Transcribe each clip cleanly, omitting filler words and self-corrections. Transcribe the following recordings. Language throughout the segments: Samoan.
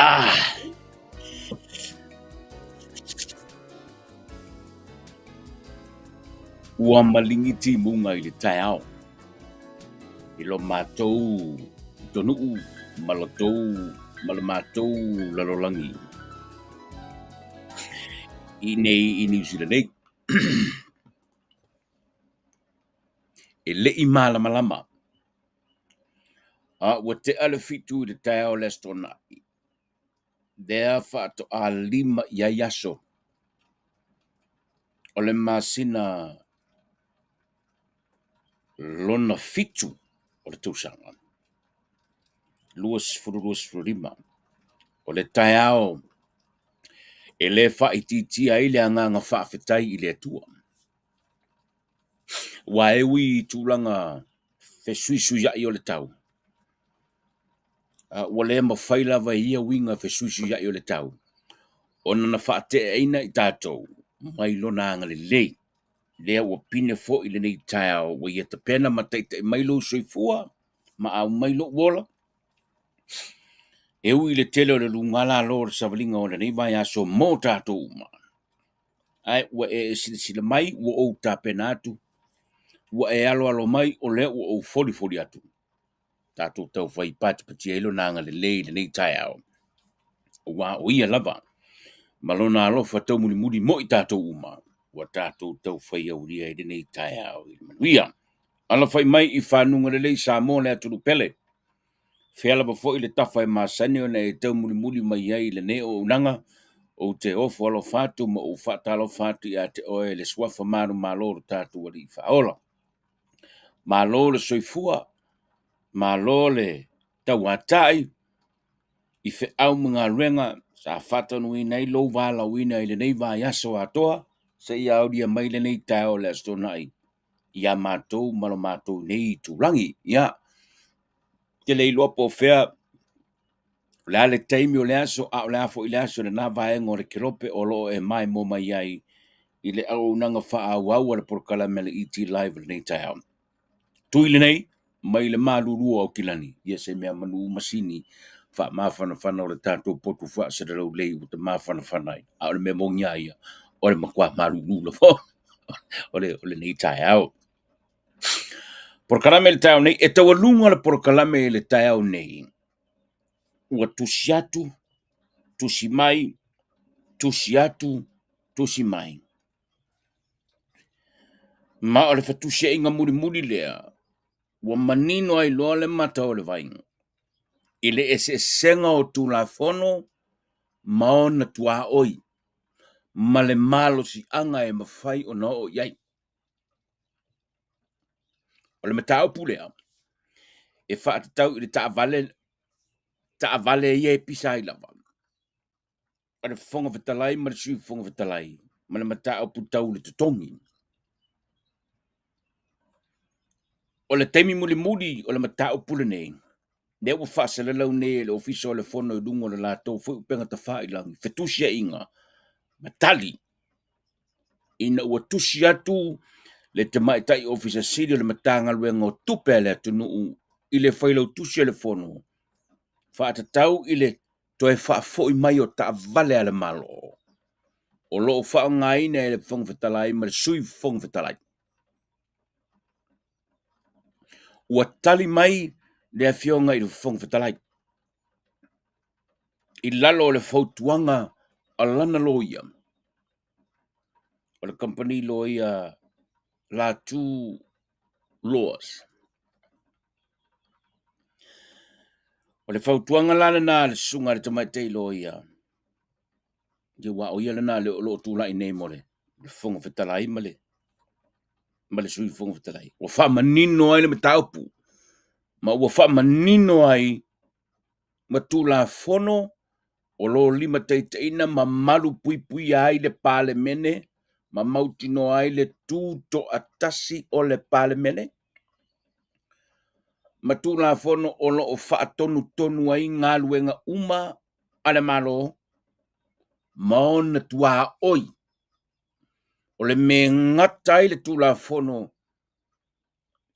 Ah! Ua maligi timuga i le taeao i lo matou pitonuu ma lo tou ma le matou lalolagi i nei i Niu Sila nei. E le i malamalama a ua tea le 7 i le taeao o le Aso Toonai, lea faatoa 5 i ai aso o le masina lona 7 o le tausaga 2025. O le taeao e le faaitiitia ai le agaga faafetai i le Atua. Aua e ui i tulaga fesuisuiai o le tau, a ua le mafai lava e ia uiga fesuisuiai o le tau ona na faateaina i tatou mai lona agalelei. Lea ua pine foi lenei taeao ua ia tapena ma taitai mai lou soifua ma aumai lou ola. E ui i le tele o le luga lalo o le savaliga o lenei vaiaso mo tatou uma, ae ua e silasila mai ua ou tapena atu, ua e aloalo mai o lea ua ou folifoli atu. Tatou taufai patipatia ai lona agalelei i lenei taeao, aua o ia lava ma lona alofa taumulimuli mo i tatou uma, ua tatou taufai aulia ai lenei taeao i le manuia. Alafai mai i fanuga lelei Samoa le atunuu pele. Fea lava foi le tafa e masani ona e taumulimuli mai ai i lenei auaunaga, ou te ofo alofa atu ma ou faatalofa atu ia te oe le suafa manumalo o lo tatou Alii Faaola. Malo le soifua, malo le tauatai i feau ma galuega sa faataunuuina ai lou valaauina i lenei vaiaso atoa seia aulia mai lenei taeao o le Aso Toonai ia matou ma lo matou nei itulagi. Ia, ou te le iloa po o fea, o le a le taimi o le aso, a o le a foi le aso i lena vaega o le kelope o lo o e maimoa mai ai i le auaunaga faaauau a le polokalame a le ET Live i lenei taeao. Tui lenei mai le malulu o Aukilani, ia se mea manu masini faamafanafana o le tatou potu faasalalau lei ua ta mafanafana ai. A o le mea moni lava ia, o le matua malulu lava o lenei taeao. Polokalame i le taeao nei, e taualuga le polokalame i le taeao nei, ua tusi atu, tusi mai, tusi atu, tusi mai. Ma o le fetusiaiga mulimuli lea, ua manino ai loa le mata o le vai i le eseesega o Tulafono ma ona tuaoi ma le malosiaga e mafai ona oo i ai. O le mataupu lea e faatatau i le taavale, taavale ia e pisa ai lava o le Fofoga Fetalai ma le Sui Fofoga Fetalai ma le mataupu tau le totogi. O le taimi mulimuli o le mataupu lenei, lea ua faasalalau nei e le Ofisa o le Fono i luga o le latou foi upega tafailagi, fetusiaiga ma tali ina ua tusi atu le tamaitai Ofisa Sili o le Matagaluega o Tupe a le atunuu i le Failautusi o le Fono faatatau i le toe faafoi mai o taavale a le Malo o lo o faaaogaina e le Fofoga Fetalai ma le Sui Fofoga Fetalai. Ua tali mai le Afioga i le Fofoga Fetalai i lalo o le fautuaga a lana loia, o le kamupani loia Latu Laws. O le fautuaga la lena a le susuga i le tamaitai loia, ia aua o ia lena o lo o tulai nei mo le Fofoga Fetalai ma le Sui Fofoga Fetalai. Ua faamanino ai le mataupu ma ua faamanino ai ma Tulafono o lo o limataitaiina ma malupuipuia ai le Palemene ma mautinoa ai le tutoatasi o le Palemene ma Tulafono o lo o faatonutonu ai galuega uma a le Malo ma ona tuaoi. O le mea e gata ai le Tulafono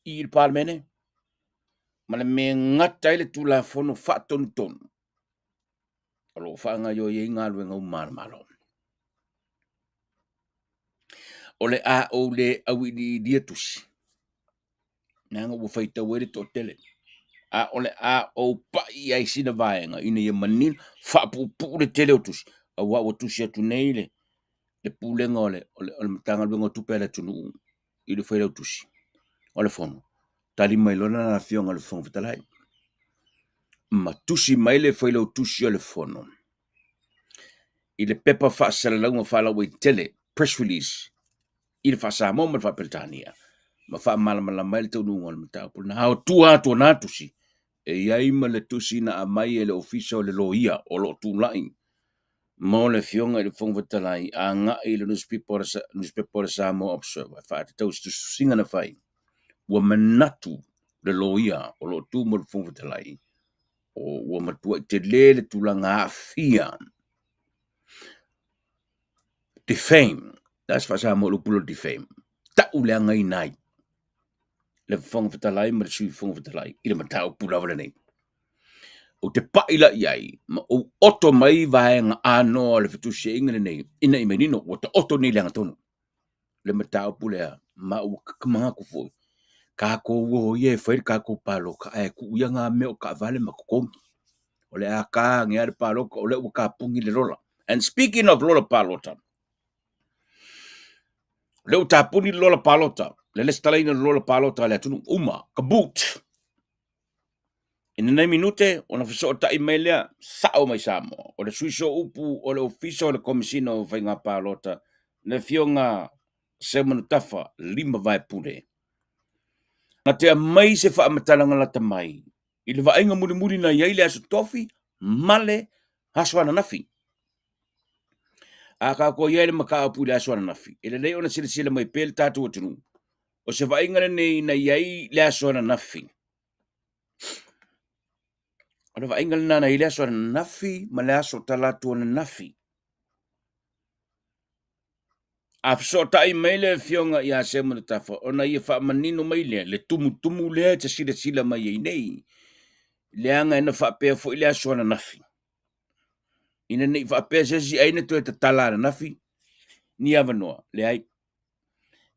i le Palemene ma le mea e gata ai le Tulafono faatonutonu. o lo o faagaoioi ai galuega uma a le Malo. O le a ou le auiliilia tusi, leaga ua faitau ai le toatele, a o le a ou pai i ai sina vaega ina ia manino, faapuupuu le tele o tusi, aua ua tusi atu nei le Pulega o le Matagaluega o Tupe a le atunuu i le Failautusi o le Fono, tali mai loa lana afioga i le Fofoga Fetalai, ma tusi mai le Failautusi o le Fono i le pepa faasalalauga faalauaitele, press release, i le faa-Samoa ma le faa-Peretania, ma faamalamalama ai le taunuuga o le mataupu lena. A o tua atu o na tusi, e i ai ma le tusi na aumai e le Ofisa o le Loia o lo o tulai mo le Afioga i le Fofoga Fetalai agai i le nusipepa o le Samoa Observer e faatatau i se tusitusiga na fai. Ua manatu le loia o lo o tu mo le Fofoga Fetalai, ua matuai tele le tulaga aafia defame, o le a se faa-Samoa i le upu lea o le defame? Tauleagaina ai le Fofoga Fetalai ma le Sui Fofoga Fetalai i le mataupu lava lenei. Ou te pai la i ai ma ou oto mai vaega anoa o le fetusiaiga lenei ina ia manino ua taoto nei i le agatonu le mataupu lea ma ua manatu foi tatou o ia e fai le tatou palota ae tuu ia na mea o taavale ma totogi. O le a ta ane lava le palota o lea ua tapuni le lola. And speaking of lola palota, o lea ua tapuni le lola palota, le lesitalaina o le lola palota a le atunuu uma, kaboot. I lenei minute ona fesootai mai lea sao mai Samoa, o le sui sooupu o le Ofisa o le Komesina o Faiga Palota, le Afioga Seumanutafa Lima Vaepule, na te aumai se faamatalaga lata mai i le vaaiga mulimuli na i ai le Aso Tofi ma le aso ananafi. A tatou i ai i le mataupu i le aso ananafi, e lelei ona silasila mai pea le tatou atunuu, o se vaaiga lenei na i ai le aso ananafi. O le vaaiga lena na i ai le aso ananafi ma le aso Talatu ananafi. A fesootai mai le afioga ia Seumanutafa ona ia faamanino mai lea le tumutumu lea e te silasila mai ai nei, leaga na faapea foi le aso ananafi, ina ne i faapea se isi ai na toe tatala ananafi ni avanoa, leai.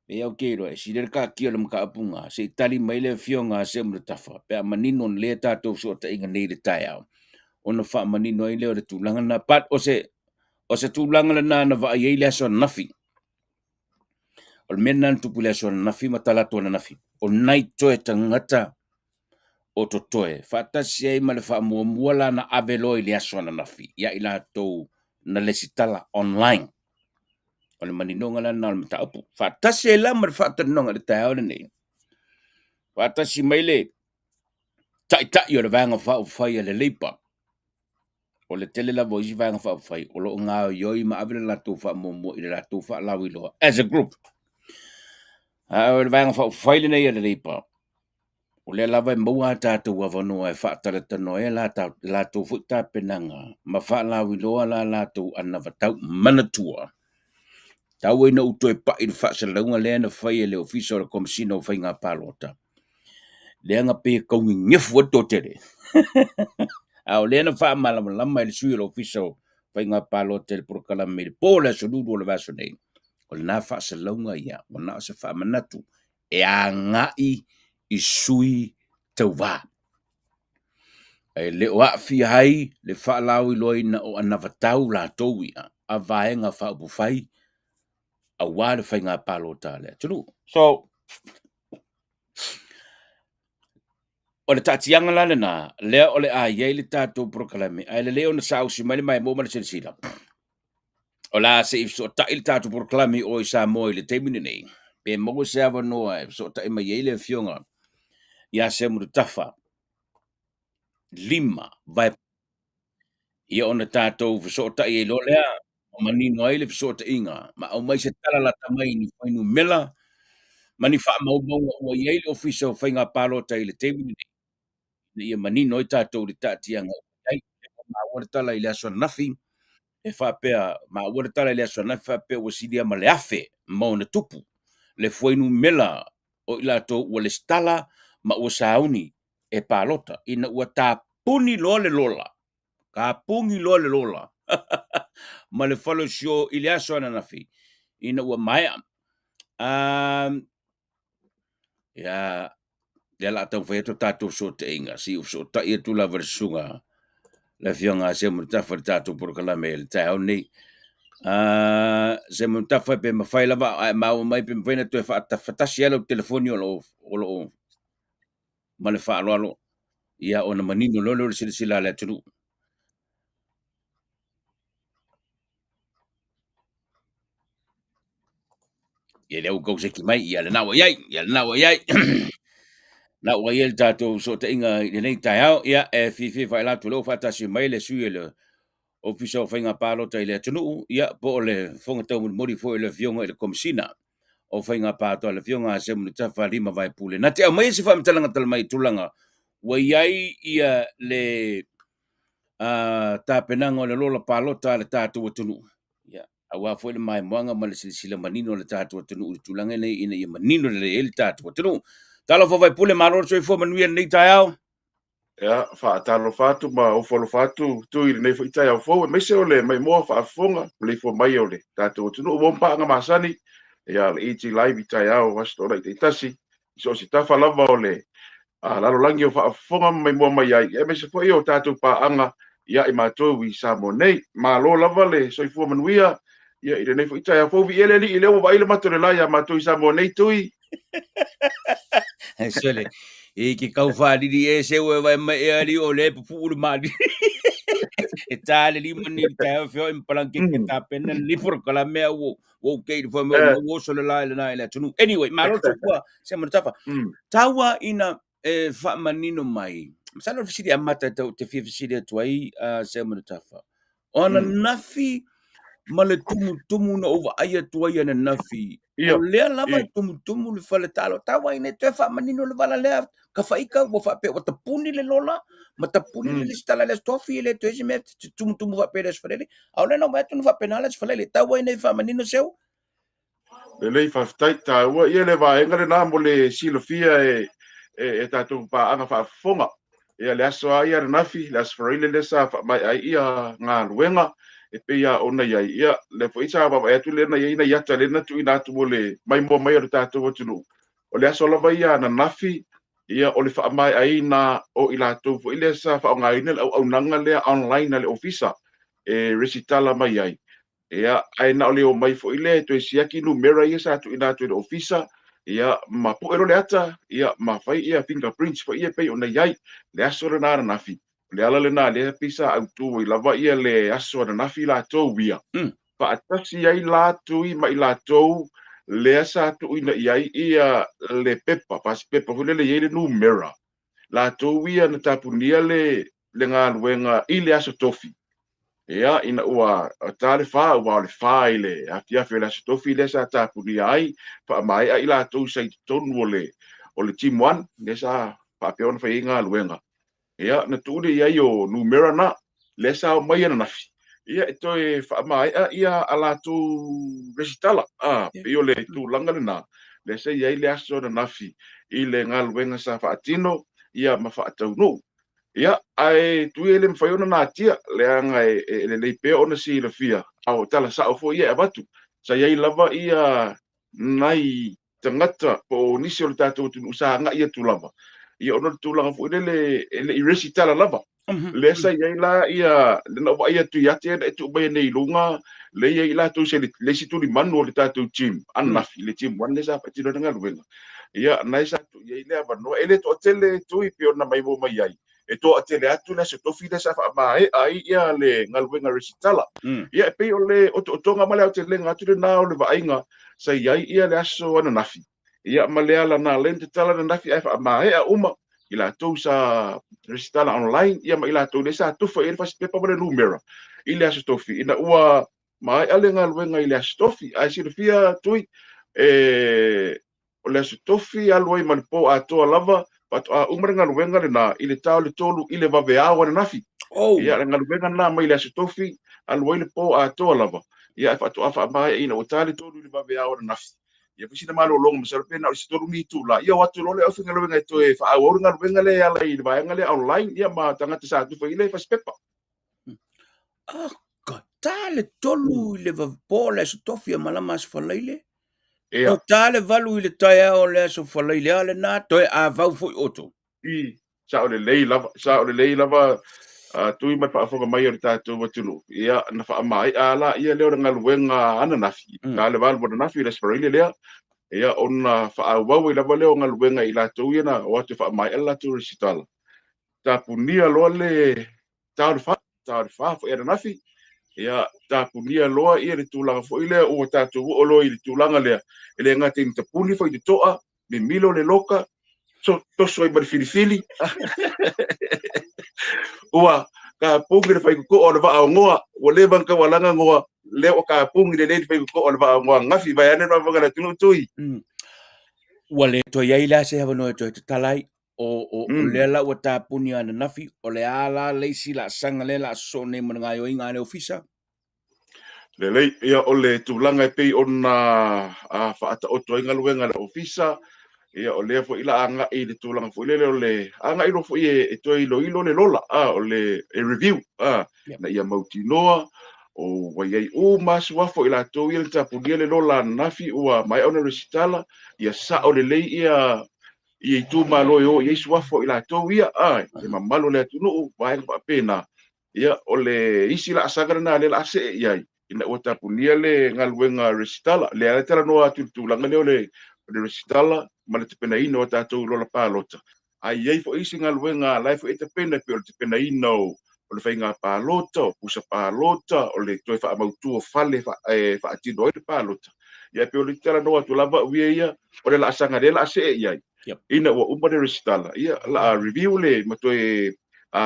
Pei ou te iloa e sili ai le taatia o le mataupu lena se i tali mai le afioga a Seumanutafa pe a manino lelei a tatou fesootaiga nei i le taeao ona faamanino ai lea o le tulaga lena. But o se tulaga lena na vaai ai le aso ananafi. O le mea lena na tupu i le aso ananafi ma talaatu ananafi, o nai toe tagata o totoe faatasi ai ma le faamuamua la na ave loa i le aso ananafi ia i latou na lesitala online. O le maninoga la lena o le mataupu. Faatasi ai la ma le faatalanoaga i le taeao lenei, faatasi mai le taitai o le Vaega Faaupufai a le Labour. O le tele lava o isi Vaega Faaupufai o lo o gaoioi ma ave le latou faamuamua i le latou faalauiloa as a group. A o le Vaega Faaupufai lenei a le Labour, o lea lava e maua a tatou avanoa e faatalatalanoa ai la latou foi tapenaga ma faalauiloa la latou anavatau. Manatua, tau ai ina ou toe pai i le faasalalauga lea na fai e le Ofisa o le Komesina o Faiga Palota, lea na pei e tau nenefu ai le toatele. A o lea na faamalamalama e le sui o le Ofisa o Faiga Palota i le polokalame i le po o le aso Lulu o le vaiaso nei, o lena faasalalauga ia, ua na o se faamanatu e agai i sui tauva. E le o aafia ai le faalauiloaina o anavatau latou ia a Vaega Faaupufai aua le faiga palota a le atunuu. So, o le taatiaga la lena, lea o le a i ai le tatou polokalame, ae lelei ona saausi mai le maimoa ma le silasila. O le a se i fesootai le tatou polokalame i o i Samoa i le taimi lenei, pe maua se avanoa e fesootai mai ai le afioga ia Seumanutafa Lima Vae ia ona tatou fesootai ai loa lea ma manino ai le fesootaiga ma aumai se tala lata mai i ni fuainumera ma ni faamaumauga ua i ai le Ofisa o Faiga Palota i le taimi lenei ina ia manino ai tatou i le taatiaga ua i ai. Ua maua le tala i le aso ananafi e faapea, maua le tala i le aso ananafi faapea ua silia ma le 1,000 ma ona tupu le fuainumera o i latou ua lesitala ma ua sauni e palota ina ua tapuni loa le lola. Kapugi loa le lola ma le falosio i le aso ananafi ina ua maea. Um, ia, lea la taumafai atu tatou fesootaiga, se i ou fesootai atu lava i le susuga le afioga a Seumanutafa i le tatou polokalame i le taeao lenei. Seumanutafa pe mafai lava a e maua mai pe mafai ona toe faatasi lava lau telefoni o lo o ma le faaaloalo, ia ona manino loa lea o le silasila a le atunuu. Ia lea ua tau seki mai, ia lena ua i ai, ia lena ua i ai. Na ua i ai le tatou fesootaiga i lenei taeao, ia e fiafia faailoa atu o lea ua faatasi mai le sui o le Ofisa o Faiga Palota i le atunuu, ia po o le Fofoga Taumolimoli foi o le Afioga i le Komesina o Faiga Palota, le Afioga a Seumanutafa Lima Vaepule. Na te aumaia se faamatalaga tala mai i tulaga ua i ai ia le tapenaga o le lola palota a le tatou atunuu. Ia, aua foi le maimoaga ma le silasila manino o le tatou atunuu i le tulaga lenei ina ia manino lelei ai le tatou atunuu. Talofa Vaepule, malo le soifua manuia i lenei taeao. Ia, faatalofa atu ma ofo alofa atu Tui i lenei foi taeao fou, aemaise o le maimoa faafofoga maleifua mai o le tatou atunuu ua paaga masani, ia le ET Live i taeao Aso Toonai taitasi, i so o se tafa lava o le lalolagi o faafofoga ma maimoa mai ai, aemaise foi o tatou paaga ia i matou i Samoa nei. Malo lava le soifua manuia ia i lenei foi taeao fou. Viia le Alii, lea ua vaai le mata o le la ia matou i Samoa nei, Tui. Sole, e ke kau whāriri e se ue vai mai e ari o le pupu uru maari. E tā le lima ni te heo whio i mpalang ke ke tā pena ni poro kala mea wo wo ke i wha mea wo sole la le na i le atunu. Anyway, malo te kua se mana tafa. Taua ina e whaamanino mai. Masalo fesili amata e tau te fia fesili atu ai se mana tafa. O ananafi ma le tumutumu na ou vaai atu ai ananafi. O lea lava e tumutumu le fale talo. Tau ai nei toe faamanino le vala lea ka faika ua faapea ua tapuni le lola ma tapuni le lesitala i le Aso Tofi e le toe se mea te tumutumu faapea i le Aso Faraile. A o lea na ou vaai atu na faapena le Aso Faraile. Tau ai nei faamanino seu. Lelei, faafetai. Taua ia le vaega lena mo le silafia e, e, e tatou paaga faafofoga. Ia le aso lava ia ananafi, le Aso Faraile lea sa faamaea ai ia galuega e pei lava ona i ai. Ia, lea foi sa vaavaai atu lea na i ai nai ata lea na tuuina atu mo le maimoa mai o le tatou atunuu. O le aso lava ia ananafi, ia o le faamaeaina o i latou foi lea sa faaaogaina le auaunaga lea online a le Ofisa e resitala mai ai. Ia, ae na o le omai foi lea e toe siaki numera ia sa tuuina atu e le ofisa, ia, ma pue loa le ata, ia, ma fai ia fingerprints foi ia e pei ona i ai le aso lena ananafi. O le ala lena lea pei sa autu ai lava ia le aso ananafi latou ia. Faatasi ai la Tui ma i latou lea sa tuuina i ai ia le pepa, pasi pepa foi lele e i ai le numera, latou ia na tapunia le le galuega i le Aso Tofi. Ia, ina ua ta le fa, aua o le fa i le afiafi o le Aso Tofi lea sa tapunia ai, faamaea i latou sa i totonu o le, o le Team One, lea sa faapea ona fai ai galuega. Ia, na tuu lea i ai o numera na, lea sa omai ananafi, ia e toe faamaea ia a latou resitala. A, pei o le tulaga lena, lea sa i ai le aso ananafi i le galuega sa faatino, ia ma faataunuu. Ia, ae Tui e le mafai ona natia, leaga e, e lelei pea ona silafia, a o tala sao foi ia e avatu. Sa i ai lava ia nai tagata po o nisi o le tatou atunuu sa agai atu lava, ia ona o le tulaga foi lele e le i resitala lava. Lea sa i ai la ia, lea na ou vaai atu ia te ia na e tuu mai nei i luga, lea i ai i latou se le isi tulimanu o le tatou team, ananafi, le team one lea sa faatino ai le galuega. Ia, na sa tuu i ai le avanoa. E le toatele Tui pei ona maimoa mai ai, e toatele atu le Aso Tofi lea sa faamaea ai ia le galuega resitala. Ia, e pei o le otootoga ma le aotelega atu lena o le vaaiga sa i ai ia le aso ananafi. Ia, ma le ala na ala ai ona tatala ananafi ae faamaea uma i latou sa resitala online, ia ma i latou lea sa tufa i ai le fasipepa ma le numera i le Aso Tofi ina ua maea le galuega i le Aso Tofi. Ae silafia Tui, e, o le Aso Tofi alu ai ma le po atoa lava, faatoa uma le galuega lena i le ta o le 3 i le vaveao ananafi. Ia, le galuega lena mai le Aso Tofi, alu ai le po atoa lava, ia, ae faatoa faamaea ina ua ta le 3 i le vaveao ananafi. Ia, fai sina malologa masalo pe na o se 3 ni itula. Ia, o atu loa le aufaigaluega e toe faaauau le galuega lea e ala i le vaega lea online, ia, ma tagata sa tufa i le fasipepa. Aka, ta le 3 i le po o le Aso Tofi a malama Aso Faraile. Ia. O ta le 8 i le taeao o le Aso Faraile, a lena toe avau foi outou. I, sao lelei lava, sao lelei lava Tui ma le faafofoga mai o le tatou atunuu. Ia, na faamaea la ia lea o le galuega ananafi, ta le 8 ananafi i le Aso Faraile lea, ia ona faaauau ai lava lea o galuega i latou ia na o atu e faamaea le latou resitala. Tapunia loa le ta o le 4, ta o le 4 foi ananafi, ia tapunia loa ia le tulaga foi lea ua tatou oo loa i le tulaga lea, e le gata ina tapuni faitotoa, mimilo le loka, so, toso ai ma le filifili. Ua kapugi le faikokoo o le vaa o Goa, ua leva ona taualaga Goa, lea ua kapugi lelei le faikokoo o le vaa o Goa, gafi vaeane le faafofoga a le atunuu Tui. Ua le toe i ai la se avanoa e toe tatala ai, o lea la ua tapuni ananafi, o le a la le isi laasaga lea o le a sosoo nei ma le gaoioiga a le Ofisa? Lelei, ia o le tulaga e pei ona faataoto ai galuega a le Ofisa, ia o lea foi la agai i le tulaga foi lele o le agai loa foi e toe iloilo le lola, o le e review, ina ia mautinoa o ua i ai uma suafa o i latou ia na tapunia le lola ananafi ua maea ona resitala, ia sao lelei ia itumalo e o i ai suafa o i latou ia, le mamalu o le atunuu, vaega faapena. Ia, o le isi laasaga lena lea o le a see i ai, ina ua tapunia le galuega resitala. Lea e talanoa atu i le tulaga lea o le resitala ma le tapenaina o tatou lola palota. Ae i ai foi isi galuega la e foi e tapena, e pei o le tapenaina o le faiga palota, o pusa palota, o le toe faamautu o fale e faatino ai le palota. Ia, e pei o le talanoa atu lava au ia ia, o le laasaga lea o le a see i ai. Ina ua uma le resitala, ia, o le a review le ma toe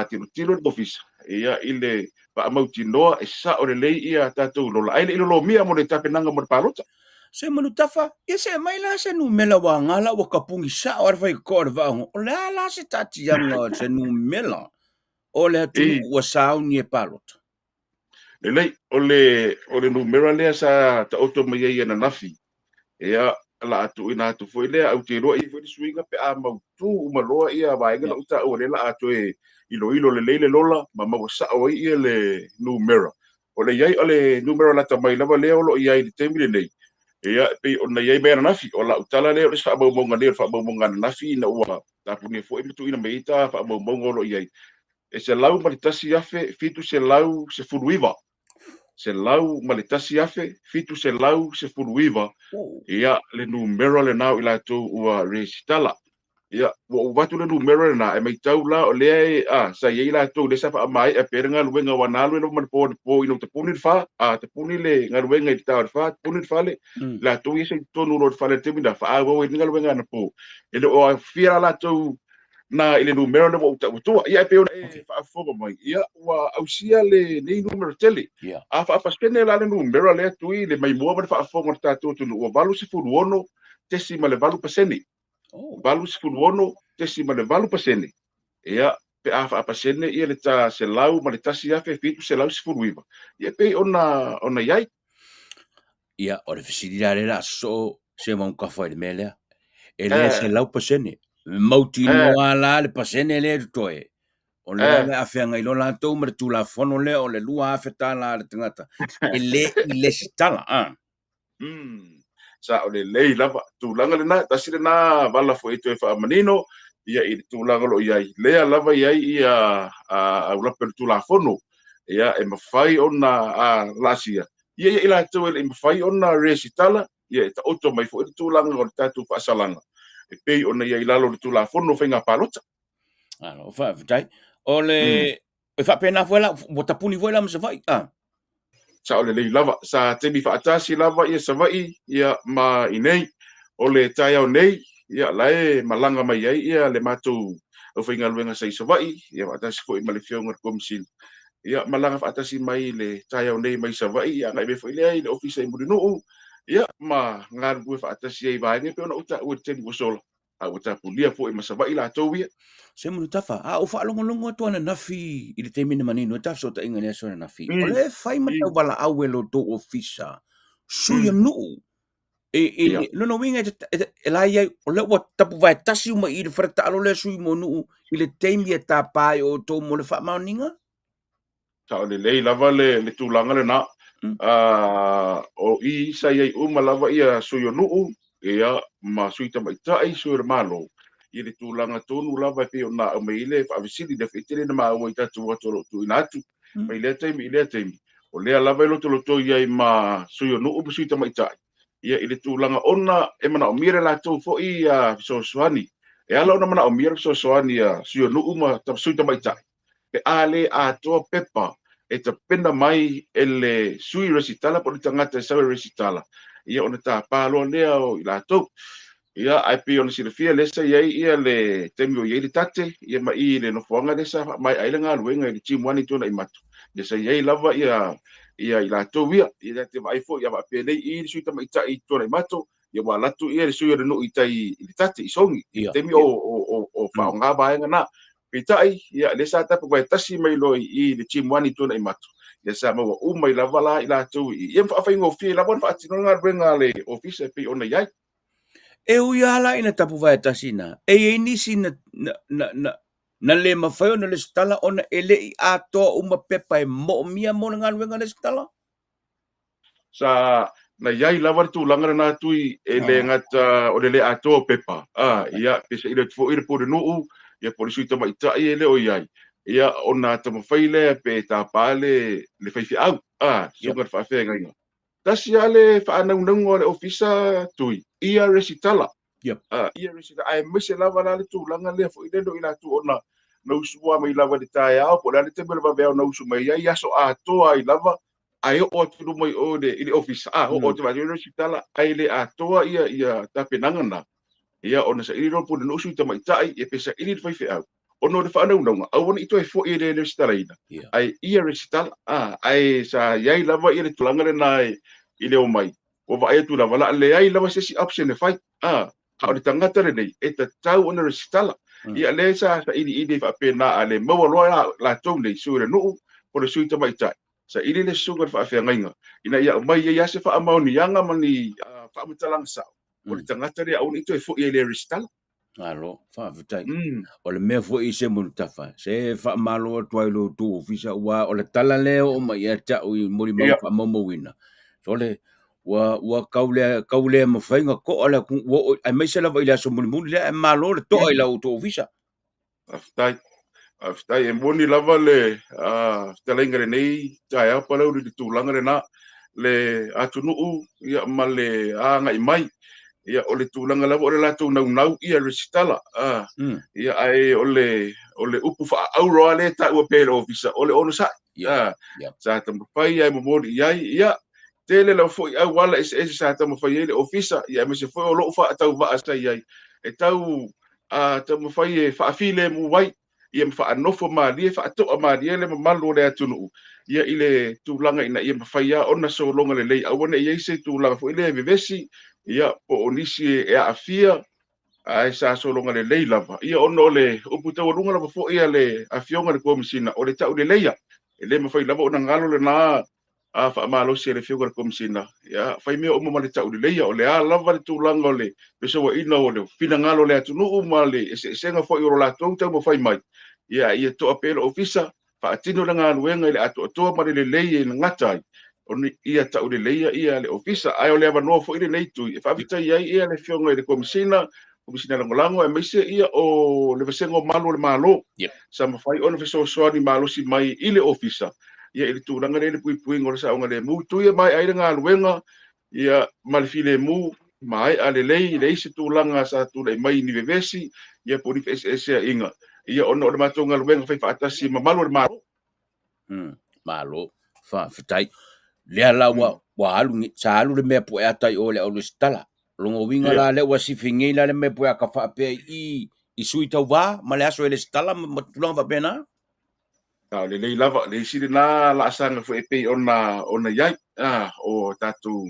tilotilo le ofisa ia i le faamautinoa e sao lelei ia tatou lola, ae le i lolomia mo le tapenaga mo le palota. Se Manutafa, ia see mai la se numela ua aga la ua kapugi sao a le faikokoa o le vaaoga. O le a la se taatiaga o se numela o le atunuu ua sauni e palota? Lelei, o le, o le numera lea sa taoto mai ai ananafi, ia, la a tuuina atu foi lea, ae ou te iloa e i ai foi le suiga pe a mautu uma loa ia vaega na ou taua lea la a toe iloilo lelei le lola ma maua sao ai ia le numera. O le i ai o le numera lata mai lava lea o lo o i ai i le taimi lenei, ia, e pei ona i ai mai ananafi, o lau tala lea o le isi faamaumauga nei o le faamaumauga ananafi ina ua tapunia foi ma tuuina mai ai ta faamaumauga o lo o i ai. E 101,719. 101,719, ia, le numera lena o i latou ua resitala. Ia, ua ou avatu le numera lena, e matau la o lea e, a, sa i ai latou lea sa faamaea pea le galuega aua na alu ai lava ma le po anapo ina ua tapuni le fa, a, tapuni le galuega i le ta o le fa, tapuni le fale, latou ia sa i totonu loa o le fale i le taimi lena, faaauau ai le galuega anapo. E le o aofia la latou na i le numera lea ua ou tau atua. Ia, e pei ona e faafofoga mai, ia, ua ausia lenei numera tele. A faapasene la le numera lea Tui, le maimoa ma le faafofoga o le tatou atunuu, ua 86.8%. 86.8%. Ia, pe a faapasene ia le ta 101,719, ia, e pei ona i ai. Ia, o le fesili la lea o le a sosoo se Manutafa i le mea lea. E le 100%. Mautinoa la le pasene lea e totoe. O lea o le a feagai loa latou ma le Tulafono lea o le $2,000 a le tagata e le i lesitala. A. Sao lelei lava. Tulaga lena, tasi lena vala foi e toe faamanino ia i le tulaga o lo o i ai. Lea lava i ai ia aulape o le Tulafono ia e mafai ona laasia ia ia i latou e le i mafai ona resitala, ia e taoto mai foi le tulaga o le tatou faasalaga e pei ona i ai i lalo o le Tulafono o Faiga Palota. Malo, faafetai. O le, e faapena foi la, ua tapuni foi la ma Savaii, a? Sao lelei lava. Sa taimi faatasi lava ia Savaii ia ma inei. O le taeao nei, ia la e malaga mai ai ia le matou aufaigaluega sa i Savaii, ia faatasi foi ma le Afioga i le Komesina. Ia malaga faatasi mai le taeao nei mai Savaii, ia agai mai foi lea i le ofisa i Mulinuu, ia ma galulue faatasi ai i vaega e pei ona ou taua i le taimi ua sola, a ua tapunia foi ma Savaii latou ia. Se Manutafa, a ou faalogologo atu ananafi i le taimi na manino ai ta fesootaiga i le aso ananafi, o lea e fai ma tauvalaau e lo outou ofisa sui o nuu E, lona uiga e la i ai, o lea ua tapuvae tasi uma i le fale taalo lea sui mo nuu i le taimi e tapa ai outou mo le faamaoniga? Sao lelei lava le, le tulaga lena. O i sa i ai uma lava ia sui o nuu, ia, ma sui tamaitai, sui o le Malo, i le tulaga tonu lava e pei ona aumai ai le faafesili lea foi e tele na maua i tatou ata o lo o tuuina atu mai lea taimi i lea taimi. O lea lava e lotolotoi ai ma sui o nuu ma sui tamaitai, ia, i le tulaga ona e manaomia le latou foi fesoasoani. E ala ona manaomia le fesoasoani a sui o nuu ma sui tamaitai, pe a le atoa pepa e tapena mai e le sui resitala po o le tagata e sau e resitala, ia ona tapa loa lea o i latou. Ia, ae pei ona silafia lea sa i ai ia le taimi o i ai le tate, ia ma i le nofoaga lea sa faamaea ai le galuega i le Team 1 i Tuanaimato, ia sa i ai lava ia ia i latou ia. Ia te vaai foi a faapenei i le sui tamaitai i Tuanaimato, ia ua alu atu ia le sui o le nuu i tai i le tate i Sogi, i le taimi o faaaoga vaega na. Peitai, ia, lea sa tapuvae tasi mai loa i le Team 1 i Tuanaimato, ia sa maua uma ai lava la i latou i ia ma faafaigofie lava ona faatino le galuega a le ofisa e pei ona i ai. E ui lava la ina tapuvae tasi na, e i ai nisi na, na, na, na, na le mafai ona lesitala ona e le i atoa uma pepa e moomia mo le galuega lesitala? Sa na i ai lava le tulaga lena Tui, e le gata o le le atoa o pepa, a, ia, pe saili atu foi le pulenuu, ia po o le sui tamaitai e le o i ai, ia, ona taumafai lea pe tapa le, le faifeau, a, susuga i le faafeagaiga. Tasi lava le faanaunauga o le ofisa Tui, ia resitala. Ia resitala, aemaise lava la le tulaga lea foi lele o i latou ona na usu mai lava i le taeao, po o le a le taimi o le vaveao na usu mai ai, aso atoa ai lava, ae oo atu i luma i o i le ofisa, a, oo atu i le resitala, ae le atoa ia, ia tapenaga na, ia ona saili loa le pulenuu sui tamaitai, ia pe saili le faifeau, ona o le faanaunauga, aua ne i toe foi e le resitalaina, ae ia resitala, a, ae sa i ai lava ia le tulaga lena i le omai, ua vaai atu lava, la leai lava se isi option e fai, a, a o le tagata lenei, e tatau ona resitala. Ia lea sa sailiili faapena, a le maua loa latou nei, sui o le nuu, po o le sui tamaitai, saili le susuga i le faafeagaiga, ina ia aumai ai lava se faamaoniaga ma ni faamatalaga sao, o le tagata lea aua ne i toe foi e le resitala. Malo, faafetai. O le mea foi Seumanutafa, se faamalo atu ai i lo outou ofisa, aua o le tala lea e oo mai ia te au i molimau faamaumauina. Sole, ua, ua kau le, kau le mafai ona toa le atunuu, ua oo, aemaise lava i le aso mulimuli lea, ae malo le toa i la outou ofisa. Faafetai. Faafetai. E moni lava le fetalaiga i lenei taeao Palauli i le tulaga lena, le atunuu ia, ma le agai mai. Ia, o le tulaga lava o le latou naunau ia resitala. Ia, ae o le, o le upu faaauro lava lea e taua pea e le ofisa, o le onosai. Sa taumafai ae momoli i ai. Ia, tele lava foi auala eseese sa taumafai ai le ofisa, ia, aemaise foi o lou faatauvaa sa i ai, e tau taumafai e faafilemu ai, ia ma faanofo malie, faatoa malie le mamalu o le atunuu, ia i le tulaga ina ia mafai lava ona sologa lelei, aua ne i ai se tulaga foi lea e vevesi, ia, po o nisi e aafia, ae sa sologa lelei lava, ia ona o le upu taualuga lava foi a le Afioga i le Komesina, o le tauleleia, e le mafai lava ona galo lena a faamalosi e le Afioga i le Komesina, ia, fai mea uma ma le tauleleia, o le a lava le tulaga o le fesouaina o le finagalo o le atunuu ma le eseesega foi o lo latou taumafai mai, ia, ia toa pea le ofisa, faatino le galuega i le atoatoa ma le lelei e gata ai, ona ia tauleleia ia le ofisa. Ae o le avanoa foi lenei Tui e faafetai ai ia le Afioga i le Komesina, Komesina Lagolago, aemaise ia o le Vasega o Malu o le Malo, sa mafai ona fesoasoani malosi mai i le ofisa, ia i le tulaga lea i le puipuiga o le saogalemu. Tui e maea ai le galuega ia ma le filemu, maea lelei, leai se tulaga sa tulai mai ni vevesi, ia po o ni feeseeseaiga, ia ona o le matou galuega fai faatasi ma malu o le Malo. Malo, faafetai. Lea la ua, ua alu, sa alu le mea pueata i o le au resitala. Lona uiga la lea ua sifi nei la le mea pueata faapea i i sui tauva ma le aso e resitala ma tulaga faapena. A lelei lava, le isi lena laasaga foi e pei ona ona i ai, o tatou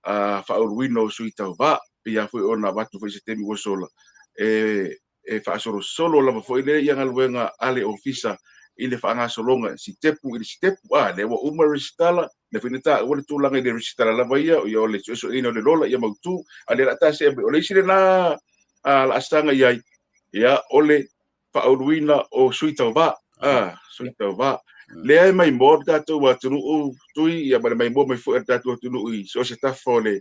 faauluina o sui tauva, pei lava foi ona avatu foi i se taimi ua sola, e e faasolosolo lava foi lea ia galuega a le ofisa i le faagasologa sitepu i le sitepu, a lea ua uma le resitala, lea foi na taua le tulaga i le resitala lava ia, ia o le suesueina o le lola ia mautu, a lea o le a tasea mai, o le isi lena laasaga i ai, ia o le faauluina o sui tauva, sui tauva. Lea e maimoa le tatou atunuu Tui, ia ma le maimoa mai foi a le tatou atunuu i so o se tafa o le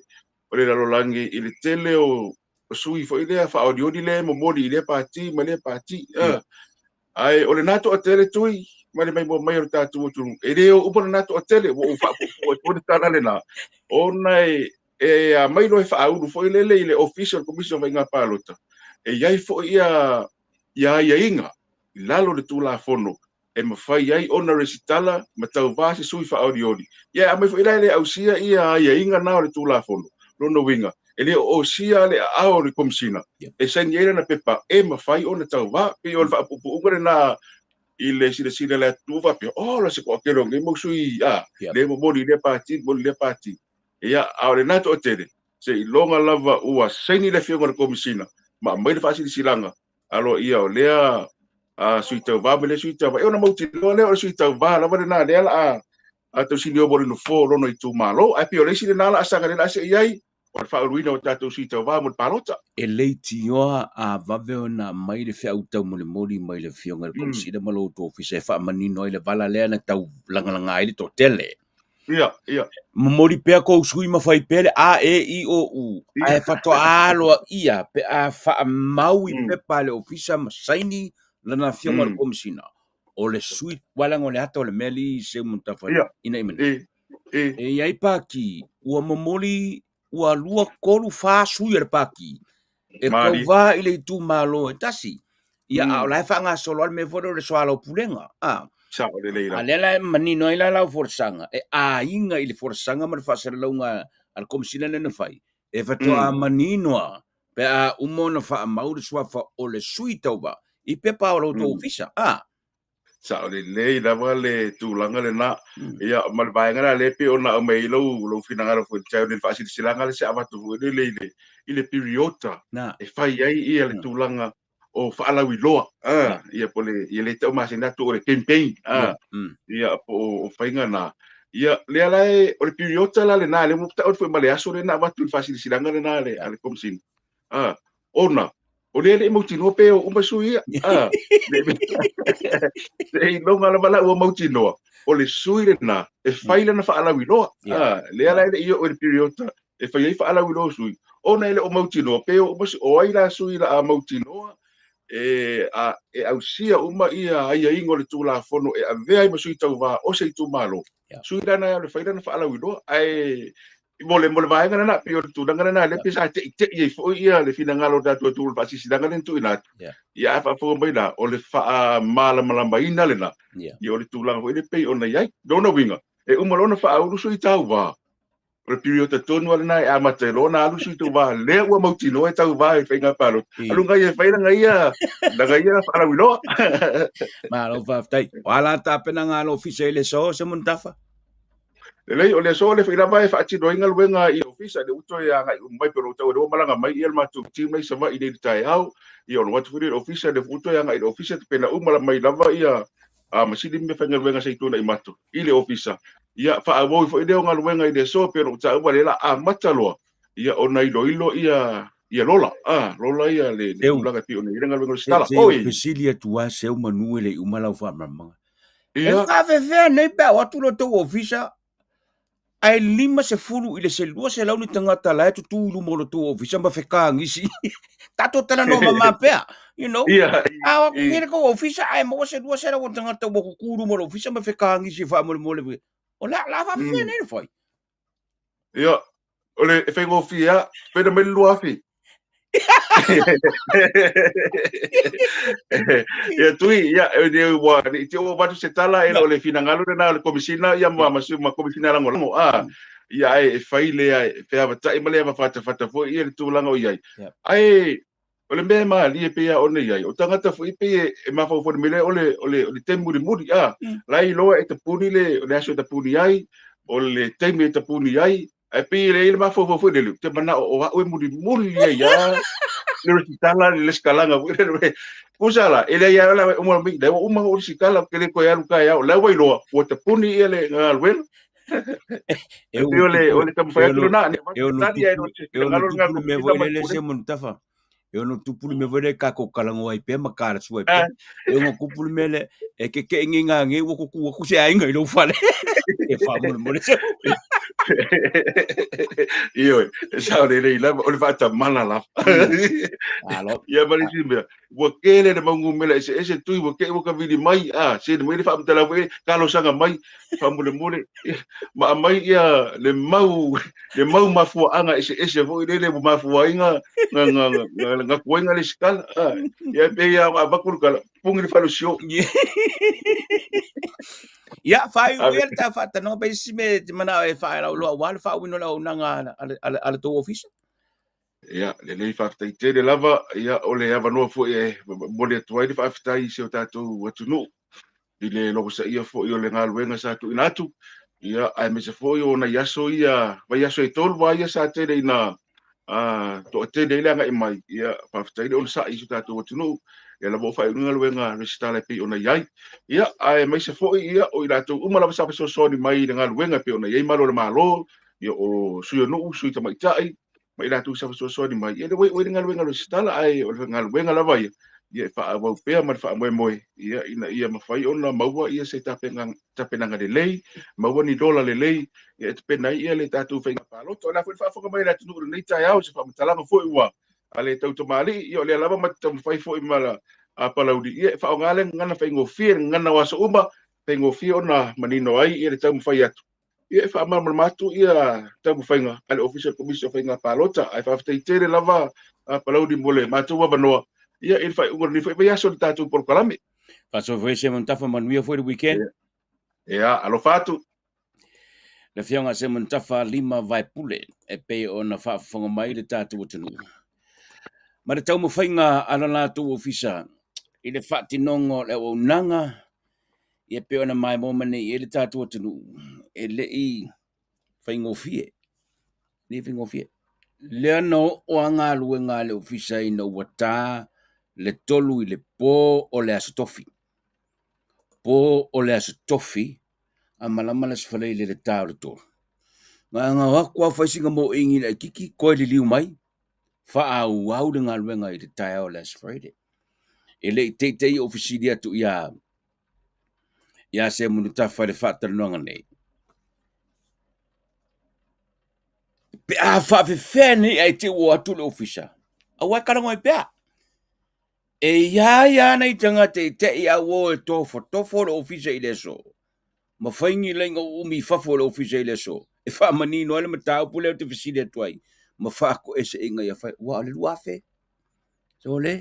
o le lalolagi i le tele o sui foi lea faaolioli lea e momoli i lea pati ma lea pati. Ae o lena toatele Tui ma le maimoa mai o le tatou atunuu, e le o uma lena toatele, ua ou faapuupuu atu le tala lena, ona e aumai loa e faaulu foi lele i le Ofisa o le Komisi o Faiga Palota, e i ai foi ia aiaiga i lalo o le Tulafono e mafai ai ona resitala ma tauvā se sui faaolioli. Ia e aumai foi la e le ausia ia aiaiga na o le Tulafono. Lona uiga, e le o osia le aao o le Komesina e saini ai lana pepa e mafai ona tauvā. Pei o le faapuupuuga lena i le silasila i le atunuu faapea, oh, la se toatele o nei mau sui, a, le momoli i lea pati, momoli i lea pati. Ia, a o lena toatele, seiloga lava ua saini le afioga i le Komesina ma aumai le faasilasilaga aloaia o lea sui tauvā ma lea sui tauvā. E ona mautinoa lea o le sui tauvā lava lena lea la a tausilio mo le nofoa o lona itumalo. Ae pei o le isi lena la asaga lea la se i ai, o le faauluina o tatou sui tauvā mo le palota. E leitioa a vave ona aumai le feau taumolimoli mai le Afioga i le Komesina ma lo outou ofisa e faamanino ai le vala lea na tau lagalaga ai le toatele. Ia, ia. Momoli pea kou sui ma fai pea le A, E, I, O, U. Ae faatoa aloaia pe a faamau i pepa a le ofisa ma saini lana afioga i le Komesina. O le sui, aua leaga o le ata o le mea li seu matafa ina i mene. E i ai pāti, ua momoli ua 2, 3, 4 sui a le pāti e tauvā i le itumalo e tasi. Ia, a o la e faagasolo lava le mea foi lea o le soalaupulega. A. Sao lelei lava. A lea la e manino ai la lau folasaga, e aiga i le folasaga ma le faasalalauga a le Komesina lea na fai, e faatoa manino lava pe a uma ona faamau le suafa o le sui tauva i pepa o lo outou ofisa. A. Sao lelei lava le tulaga lena. Ia, ma le vaega la lea pei ona aumai ai lou, lou finagalo foi i le taeao nei i le faasilasilaga lea se avatu foi lele i le, i le piriota e fai ai ia le tulaga o faalauiloa, ia po le, ia le tau masani atu o le campaign, ia po o faiga na. Ia, lea la e, o le piriota la lena, lea ua taua foi ma le aso lea na avatu i le faasilasilaga lena a le, a le Komesina. Ona, o lea e le i mautinoa pe o uma sui ia. Seiloga lava la ua mautinoa, o le sui lena e fai lana faalauiloa. Lea la e le i oo i le piriota e fai ai faalauiloa o sui, ona e le o mautinoa pe o uma sui, o ai la sui la a mautinoa e, a, e ausia uma ia aiaiga o le Tulafono e avea ai ma sui tauvā o se itumalo. Sui la na e alu e fai lana faalauiloa. Ae mo le, mo le vaega lena, pei o le tulaga lena, lea pei sa teitei ai foi ia le finagalo o tatou atunuu i le faasilasilaga lea na tuuina atu. Ia a faafofoga mai la, o le faamalamalamaina lena, ia o le tulaga foi lea pei ona i ai. Lona uiga, e uma loa ona faaulu sui tauvā, o le piriota tonu lava lena e amata ai loa ona alu sui tauvā, lea ua mautinoa e tauvā i faiga palota. Alu ngai e fai lana ia, lana ia faalauiloa. Malo faafetai. O a la tapenaga a le ofisa i le aso, Seumanutafa? Lelei, o le aso lea foi lava e faatino ai galuega i le ofisa, lea ua toe agai uma mai, pe o lo o tau ua malaga mai ia le matou team mai Savaii nei i le taeao, ia ona o atu foi lea i le ofisa, lea foi ua toe agai i le ofisa, tapena uma mai lava ia masini ma meafaigaluega se i tuanai matou i le ofisa. Ia faaauau ai foi lea o galuega i le aso, pei ona ou taua lea o le a amata loa ia ona iloilo ia ia lola, lola ia le tulaga e pei ona i ai le galuega o le resitala. Se i fesili atu lava Seumanu e le i uma lau faamalamalamaga. E faafefea nei pe a o atu lo outou ofisa ae 50 i le se 200 ni tagata la e tutū i luma o lo outou ofisa ma fekagisi. Tatou talanoa mama pea, you know. A o atu nei le tou ofisa ae maua se 200 o tagata ua tutū i luma o le ofisa ma fekagisi faamolemole. O le a la faafefea nei ona fai? Ia, o le e faigofie lava, pena mai le 2000. Ia Tui, ia, e ne ua ne i te ua avatu se tala e le o le finagalo lena o le Komesina ia ma ma ma Komesina Lagolago a ia ae e fai lea e feavatai ma le avafatafata foi ia le tulaga o i ai. Ae o le mea e malie pei lava ona i ai, o tagata foi pei e, e mafaufau i le mea lea o le, o le, o le taimi mulimuli, a, la e iloa e tapuni le, o le aso e tapuni ai, o le taimi e tapuni ai, ae pei e leai le mafaufau foi lele, ou te manao o au e mulimuli ai lava le resitala, le resitalaga foi lele. Tusa la, e leai lava la uma mai, la ua uma ona resitala, ou te le toe alu taeao, la ua iloa, ua tapuni ia le galuega. E pei o le, o le taumafai atu lena, e ono tupu le mea foi lele Seumanutafa. E ono tupu le mea foi lea tatou talanoa ai pea ma talasua ai pea. E ono tupu le mea lea, e kekeʻi nei ngā nei ua tutu atu se aiga i lou fale. E faamolemole se. Ioe, e sao lelei lava, o le faatamala lava. Alo. Ia ma le isi mea, ua tele le mau numera eseese tui ua te i ua tavili mai, a, send mai le faamatalaga foi, talosaga mai, faamolemole, ma aumai ia le mau, le mau mafuaaga eseese foi lele ua mafua ai na, na, na, na, na tuai na lesitala. A, ia e pei lava ona avatu le tala, puni le falesio. Ia, faaiu ia le ta faatalanoaga pe isi mea e te manao e faalaauloa aua le faauiina o le auaunaga a le tou ofisa. Ia, lelei faafetai tele lava, ia o le avanoa foi e momoli atu ai le faafetai i si o tatou atunuu i le logosaia foi o le galuega sa tuuina atu, ia aemaise foi o nai aso ia, vaiaso e tolu lava ia sa tele ina toatele ai le agai mai, ia faafetai le onosai i si o tatou atunuu, ia lava o faaiuga galuega resitala e pei ona i ai. Ia, aemaise foi ia o i latou uma lava sa fesoasoani mai i le galuega e pei ona i ai Malo o le Malo, ia o sui o nuu, sui tamaitai, ma i latou sa fesoasoani mai. Ia, le ua iu ai le galuega resitala, ae o le galuega lava ia, ia e faaauau pea ma le faamoemoe, ia, ina ia mafai ona maua ia se tapenaga lelei, maua ni lola lelei, ia e tapena ai ia le tatou faiga palota. O le a foi le faafofoga mai a le atunuu i lenei taeao, se faamatalaga foi ua a le tautamalii, ia o lea lava ma te taumafai foi ma la a Palauli, ia e faaaoga le gagana faigofie, le gagana o aso uma, faigofie ona manino ai ia le taumafai atu. Ia e faamalamalama atu ia taumafaiga a le Ofisa o le Komisi o Faiga Palota. Ae faafetai tele lava a Palauli mo le matou avanoa ia i le faaiuga o lenei foi vaiaso i le tatou polokalame. Faasoa foi Simon Tafa, manuia foi le weekend. Ia, alofa atu. Le Afioga Simon Tafa Lima Vaepule e pei ona faafofoga mai le tatou atunuu. Ma le taumafaiga a le latou ofisa i le faatinoga o le auaunaga ia pei ona maimoa mai nei i ai le tatou atunuu, e le i faigofie, le i faigofie. Lea na oo a galuega a le ofisa ina ua ta le 3 i le po o le Aso Tofi. Po o le Aso Tofi, a malama le Aso Faraile i le ta o le 3. Na o atu lava fai sina moʻiga laitiiti, toe liliu mai, faaauau le galuega i le taeao o le Aso Faraile. E le i teitei ou fesili atu ia ia Semunutafa i le faatalanoaga nei. Pe a faafefea nei ae te ua o atu le ofisa, aua e talanoa ai pea. E i ai lava nai tagata e te i au o e tofotofo le ofisa i le aso, ma fai ni laina uumi i fafo o le ofisa i le aso, e faamanino ai le mataupu lea ou te fesili atu ai, ma faatoeseina ia fai, ua o le 2000, sole,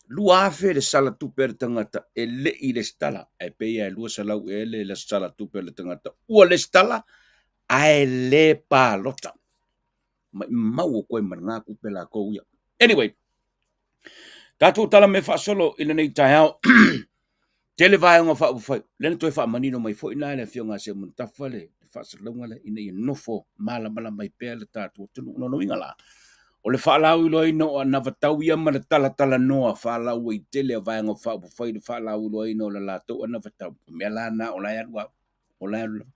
2000 le sala tupe a le tagata e le i lesitala, ae pei lava e 200 ea le sala tupe a le tagata ua lesitala ae le palota. Maimau atu ai ma lena tupe latou ia. Anyway, tatou tala mea faasolo i lenei taeao. Tele vaega faaupufai, lea na toe faamanino mai foi na e le Afioga a Seumanutafa le faasalalauga lea ina ia nofo malamalama ai pea le tatou atunuu. Lona uiga la, o le faalauiloaina o anavatau ia ma le talatalanoa faalauaitele a vaega faaupufai i le faalauiloaina o le latou anavatau, o mea la na o la e alu lava, o la e alu lava.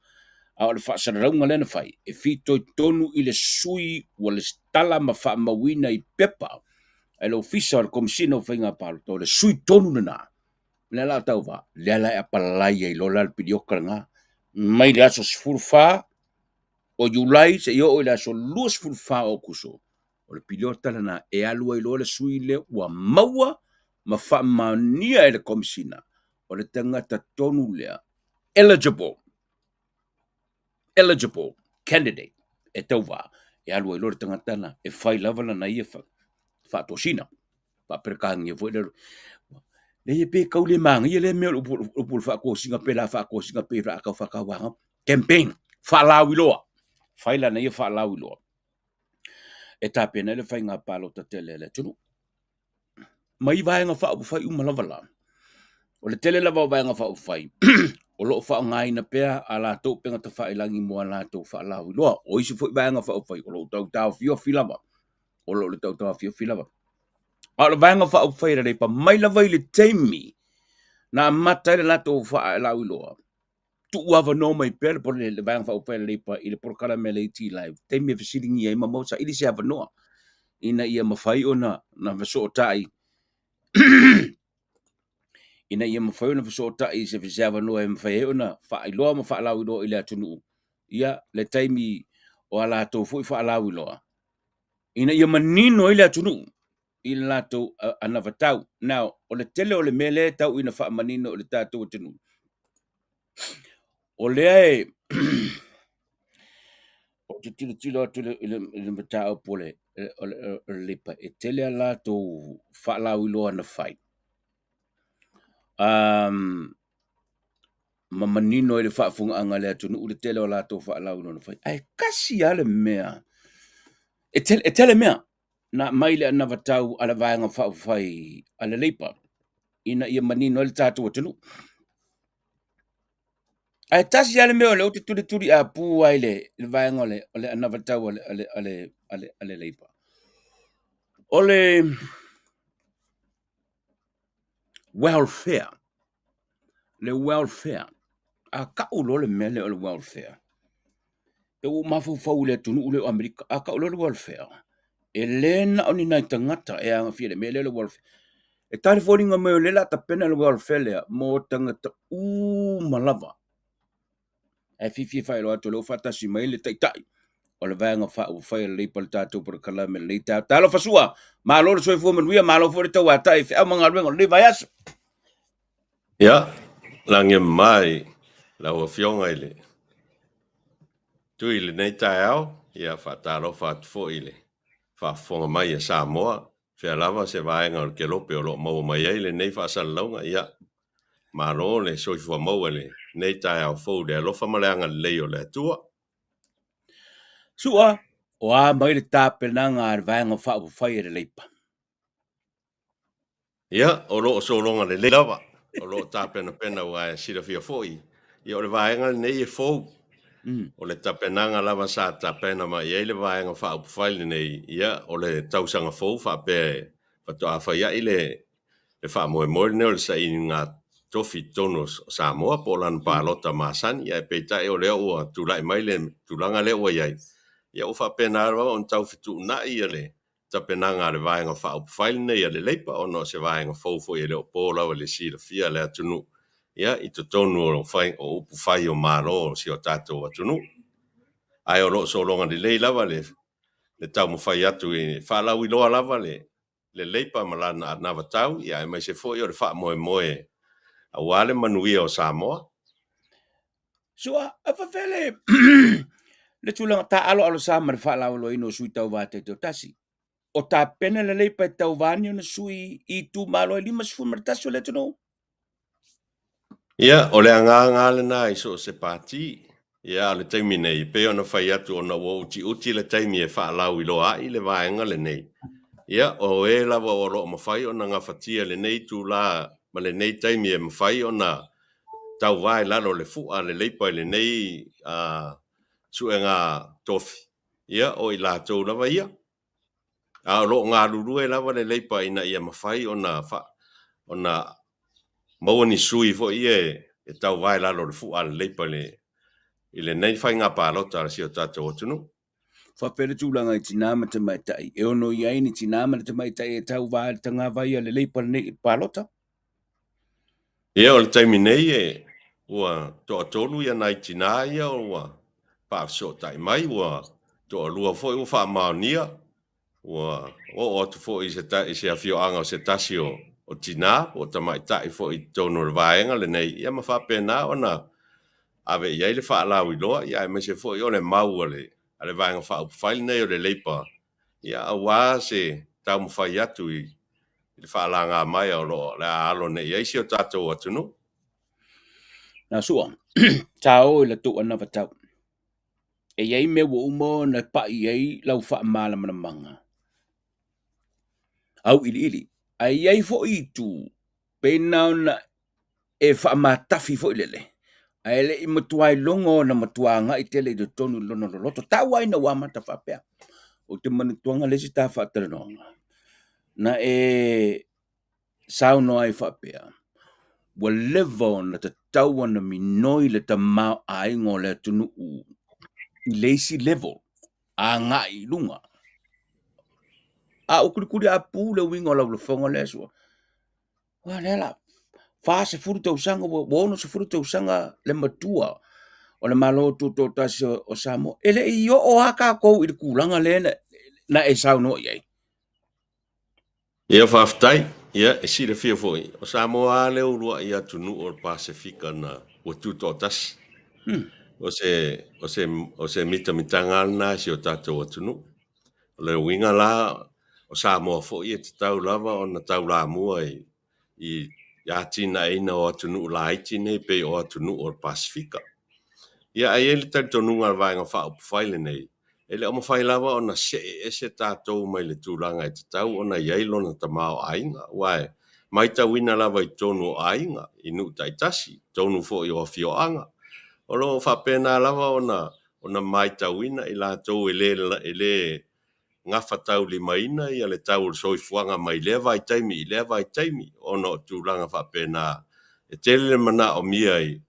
A o le faasalalauga lea na fai, e fitoitonu i le sui ua lesitala ma faamauina i pepa a le Ofisa o le Komesina o Faiga Palota, o le sui tonu lena lea la tauva, lea la e apalai ai loa la le pilioka lena mai le aso 14 o Iulai seia oo i le aso 24 o Aokuso. O le piliota lena e alu ai loa le sui lea ua maua ma faamaonia e le Komesina o le tagata tonu lea eligible eligible candidate e tauva e alu ai loa le tagata lena e fai lava lana ia faatosina faa-Peretania foi lea. Leai pe tau le manaia lea mea o le upu o le faatosina pe la faatosina pe la tau faatauaga. Campaign, faalauiloa. Fai lana ia faalauiloa e tapena ai le faiga palota tele a le atunuu. Mai vaega faaupufai uma lava la, o le tele lava o vaega faaupufai o lo o faaaogaina pea a latou upega tafailagi mo a latou faalauiloa. O isi foi vaega faaupufai o lo o tautaofiofi lava, o lo o le tautaofiofi lava. A o le Vaega Faaupufai a le Leipa, mai lava i le taimi na amata ai le latou faalauiloa, tuuavanoa mai pea le Vaega Faaupufai a le Leipa i le polokalame a le AT Live, taimi e fesiligia ai ma maua saili se avanoa. ina ia mafai ona na fesootai ina ia mafai ona fesootai i se se avanoa e mafai ai ona faailoa ma faalauiloa i le atunuu, ia le taimi o a latou foi faalauiloa, ina ia manino ai le atunuu i le latou anavatau. Now, o le tele o le mea lea e tau ina faamanino i le tatou atunuu, o lea e ou te tilotilo atu i le mataupu o le Leipa, e tele a latou faalauiloa na fai, ma manino ai le faafofogaaga a le atunuu le tele o latou faalauiloa na fai. Ae tasi lava le mea, e tele mea na aumai le anavatau a le Vaega Faaupufai a le Leipa ina ia manino ai le tatou atunuu. Ae tasi lava le mea o lea ou te tulituli apu ai le vaega o le anavatau a le Leipa. O le welfare, le welfare. A tau loa le mea lea o le welfare, e ua ou mafaufau i le atunuu lea o Amerika. A tau loa le welfare, e le na o ni nai tagata e aafia i le mea lea o le welfare. E tali foliga mai o lea o le a tapena le welfare lea mo tagata uma lava. Ae fiafia e faailoa atu o lea ua faatasi mai le Taitai o le Vaega Faaupufai a le Leipa i le tatou polokalame i lenei taeao. Talofa Sua, malo le soifua manuia, malo foi le tauatai i feau ma galuega o lenei vaiaso. Ia, lagi e mama i lau Afioga i le Tui i lenei taeao, ia faatalofa atu foi i le faafofoga mai a Samoa, fea lava se vaega o le kelope o lo o maua mai ai lenei faasalalauga, ia, malo le soifua maua i lenei taeao fou i le alofa ma le agalelei o le Atua. Sua, o a mai le tapenaga a le Vaega Faaupufai a le Leipa? Ia, o lo o sologa lelei lava, o lo o tapenapena aua e silafia foi, ia o le vaega lenei e fou. O le tapenaga lava sa tapena mai i ai le Vaega Faaupufai lenei, ia o le tausaga fou faapea e faatoa fai ai le faamoemoe lenei o le sailiga tofi i totonu o Samoa po o lana palota masani, ae peitai o lea ua tulai mai le tulaga lea ua i ai, ia ua faapena lava ona tau fetuunai le tapenaga a le Vaega Faaupufai lenei a le Leipa ona o se vaega fou foi e le o po lava i le silafia a le atunuu ia i totonu o o upufai o Malo o si o tatou atunuu. Ae o lo o sologa lelei lava le taumafai atu e faalauiloa lava le Leipa ma lana anavatau ia aemaise foi o le faamoemoe aua le manuia o Samoa. Sua, e faafefea le, le tulaga taaaloalo sa ma le faalauiloaina o sui tauva taitoatasi. O tapena le Leipa e tauva ni ona sui i itumalo e 51 o le atunuu. Ia, o le agaga lava lena i so o se pati. Ia, a o le taimi nei, e pei ona fai atu ona ua utiuti le taimi e faalauiloa ai le vaega lenei. Ia, o e lava o lo o mafai ona gafatia lenei itula ma lenei taimi e mafai ona tauva i lalo o le fua a le Leipa i lenei suega tofi, ia, o i latou lava ia. A o lo o galulue lava le Leipa ina ia mafai ona ona maua ni sui foi ia e tauva i lalo o le fua a le Leipa i lenei faiga palota a si o tatou atunuu. Faapea le tulaga i tinā ma tamaitai, e ono i ai ni tinā ma le tamaitai e tauva i le tagavai a le Leipa lenei i le palota? Ia, o le taimi nei e ua toatolu ia nai tinā ia ua faafesootai mai, ua toalua foi ua faamaonia, ua oo atu foi i se, i se afioaga o se tasi o, o tinā po o tamaitai foi i totonu o le vaega lenei, ia ma faapena ona ave i ai le faalauiloa, ia aemaise foi o le mau a le, a le Vaega Faaupufai lenei o le Leipa, ia aua se taumafai atu i le faalaga mai o lo o le a alo nei i ai si o tatou atunuu. Na sua, ta o i la tou anavatau. E i ai mea ua uma ona pai i ai lau faamalamalamaga auiliili, ae i ai foi itu pei na ona e faamatafi foi lele, ae le i matua iloga ona matua agai tele i totonu i lona loloto. Tau lava ina ua amata faapea. Ou te manatuaina le isi ta faatalanoaga, na e saunoa ai faapea, ua leva ona tatau ona minoi le tamaoaiga o le atunuu i le isi level agai i luga. A ua kulikuli apu le uiga o lau lafoga lea sua. Ua lea la, 40 tausaga, ua 60 tausaga le matua o le Malo Tutoatasi o Samoa. E le i oo lava tatou i le tulaga lea na e saunoa i ai. Ia faafetai. Ia e silafia foi, o Samoa lava le uluai atunuu o le Pasefika na ua tutoatasi. O se, o se, o se mitamitaga lava lena i si o tatou atunuu. O le uiga la, o Samoa foi e tatau lava ona taulamua i, i atinaeina o atunuu laiti nei pei o atunuu o le Pasefika. Ia ae i ai le talitonuga a le Vaega Faaupufai lenei, e le o mafai lava ona see ese tatou mai le tulaga e tatau ona i ai lona tamaoaiga, aua e matauina lava i totonu o aiga, i nuu taitasi, i totonu foi o afioaga. O lo o faapena lava ona ona matauina i latou e le e le gafataulimaina ia le tau o le soifuaga mai lea vaitaimi i lea vaitaimi, ona o tulaga faapena. E tele le manaomia i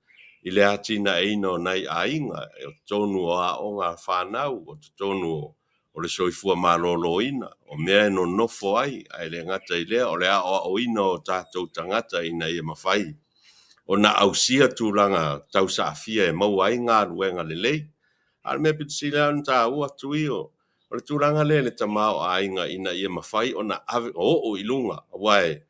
i le atinaeina o nai aiga, o totonu o aoga a fanau, o totonu o le soifua maloloina, o mea e nonofo ai, ae le gata i lea, o le aoaoina o tatou tagata ina ia mafai ona ausia tulaga tausaafia e maua ai galuega lelei. A o le mea pito sili lava ona taua Tui, o le tulaga lea i le tamaoaiga ina ia mafai ona ave, oo i luga, aua i le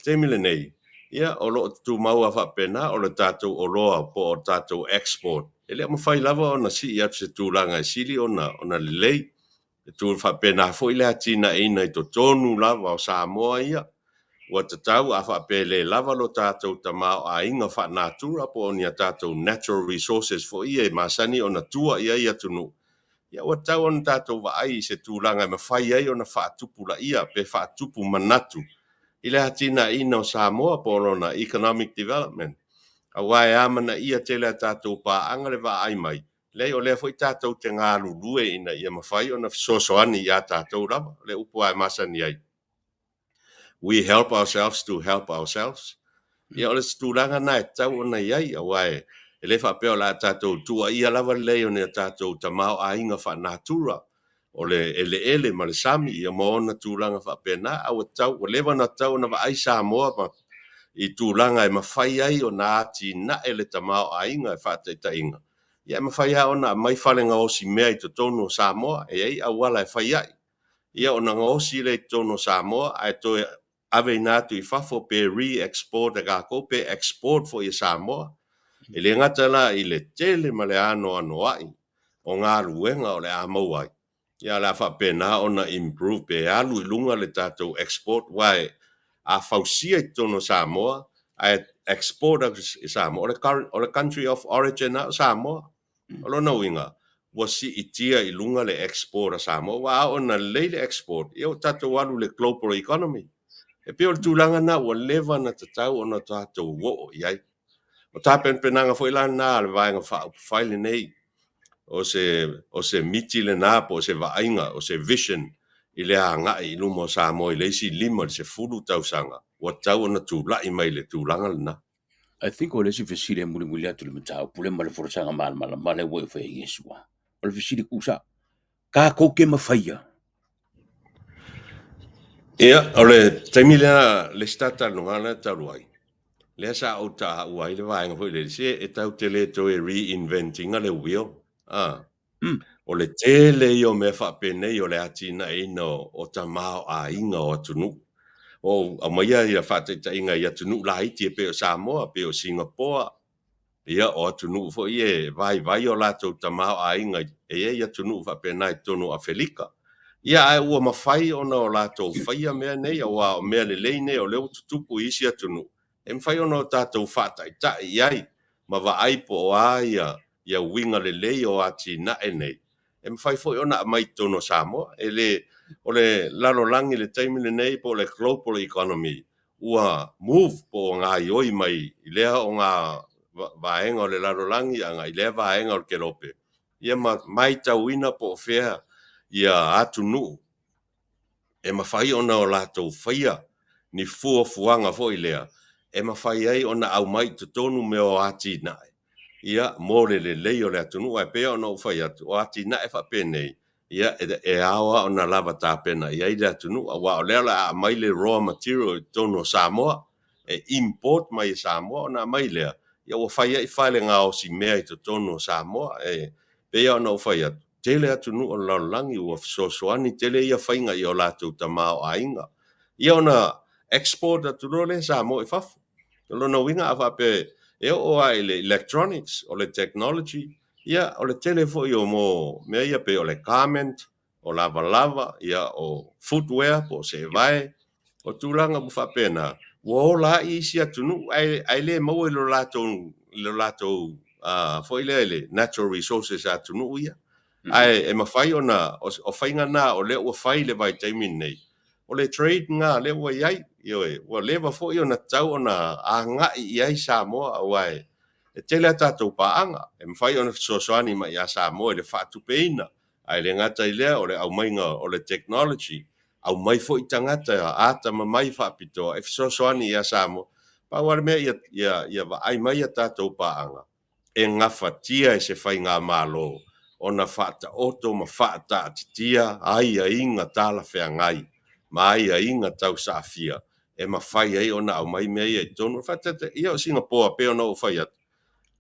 taimi lenei, ia o lo o tumau lava faapena, o le tatou oloa po o tatou export, e le o mafai lava ona sii atu i se tulaga e sili ona ona lelei. E tu faapena foi le atinaeina i totonu lava o Samoa ia. Ua tatau a faapea e le lava lo tatou tamaoaiga faa-natura po o ni a tatou natural resources foi ia e masani ona tua i ai atunuu, ia ua tatau ona tatou vaai i se tulaga e mafai ai ona faatupulaia pe faatupu manatu i le atinaeina o Samoa po o lona economic development. Aua e amanaia tele a tatou paaga le vaai mai, leai o lea foi tatou te galulue ina ia mafai ona fesoasoani ia tatou lava, le upu lava e masani ai, we help ourselves to help ourselves. Ia o le tulaga lena e tatau ona i ai, aua e le faapea o le a tatou tuuaia lava le leai o ni a tatou tamaoaiga faa-natura, o le eleele ma le sami ia ma ona tulaga faapena, a ua tatau, ua leva ona tatau ona vaai Samoa ma i tulaga e mafai ai ona atinae le tamaoaiga e faataitaiga. Ia e mafai lava ona aumai fale gaosi mea i totonu o Samoa, e i ai auala e fai ai. Ia ona gaosi lea i totonu o Samoa ae toe aveina atu i fafo pe re-export e tatou pe export foi e Samoa. E le gata la i le tele ma le anoanoai o galuega o le a maua ai, ia o le a faapena ona improve pe alu i luga le tatou export, aua a fausia i totonu o Samoa ae export atu i Samoa, o le country of origin lava o Samoa. O lona uiga, ua siitia i luga le export a Samoa, aua a oo ina lelei le export, ia ua tatou alu i le global economy. E pei o le tulaga lena ua leva ona tatau ona tatou oo i ai. O tapenapenaga foi la lena a le Vaega Faaupufai lenei, o se o se miti lena po o se vaaiga, o se vision i le agai i luma o Samoa i le isi 5 i le 10 tausaga, ua tatau ona tulai mai le tulaga lena. I think o le isi fesili e mulimuli atu i le mataupu lea ma le folasaga malamalama lea ua e faia Iesu. O le fesili tuusao, tatou te mafaia? Ia, o le taimi lea, le isi talanoaga lea talu ai, lea sa ou taua ai le vaega foi lele, se e tatou te le toe reinvent ina le wheel. Ah. O le tele ia o mea faapenei o le atinaeina o tamaoaiga o atunuu. O aumaia ia faataitaiga i atunuu laiti e pei o Samoa, pei o Singapoa, ia o atunuu foi e vaivai o latou tamaoaiga, e i ai atunuu faapena i totonu o Afelika. Ia ae ua mafai ona o latou faia mea nei, aua o mea lelei nei o lea ua tutupu i isi atunuu, e mafai ona o tatou faataitai i ai ma vaai po o a ia ia uiga lelei o atinae nei, e mafai foi ona aumai i totonu o Samoa. E le o le lalolagi i le taimi lenei po o le global economy ua move po o gaioi mai i lea o ngā vaega o le lalolagi agai i lea vaega o le kelope, ia ma matauina po o fea ia atunuu e mafai ona o latou faia ni fuafuaga foi lea e mafai ai ona aumai i totonu mea o atinae ia mo le lelei o le atunuu. Ae pei ona ou fai atu, o atinae faapenei, Ia, e ao lava ona lava tapena i ai le atunuu, aua o lea o le a aumai le raw material i totonu o Samoa, e import mai e Samoa ona aumai lea, ia ua fai ai fale gaosi mea i totonu o Samoa. E pei lava ona ou fai atu, tele atunuu o le lalolagi ua fesoasoani tele ia faiga i o latou tamaoaiga. Ia ona export atu loa lea e Samoa i fafo. O lona uiga a faapea e oo lava i le electronics, o le technology, ia o le tele foi o mo mea ia pei o le garment, o lavalava, ia o footwear po o seevae, o tulaga uma faapena, ua ola ai isi atunuu ae le maua i lo latou foi lea i le natural resources a atunuu ia. Ae e mafai ona, o faiga na o lea ua fai i le vaitaimi lenei, o le trade na lea ua i ai, ioe, ua leva foi ona tatau ona agai i ai Samoa, aua e tele a tatou paaga, e mafai ona fesoasoani mai ia Samoa i le faatupeina, ae le gata i lea o le aumaiga o le technology, aumai foi tagata atamamai faapitoa e fesoasoani ia Samoa. Pau lava le mea ia vaai mai a tatou paaga, e gafatia e se faigamalo ona faataoto ma faataatitia aiaiga talafeagai ma aiaiga tausaafia e mafai ai ona aumai mea ia i totonu. Faataitaiga, ia o Singapoa pei ona ou fai atu,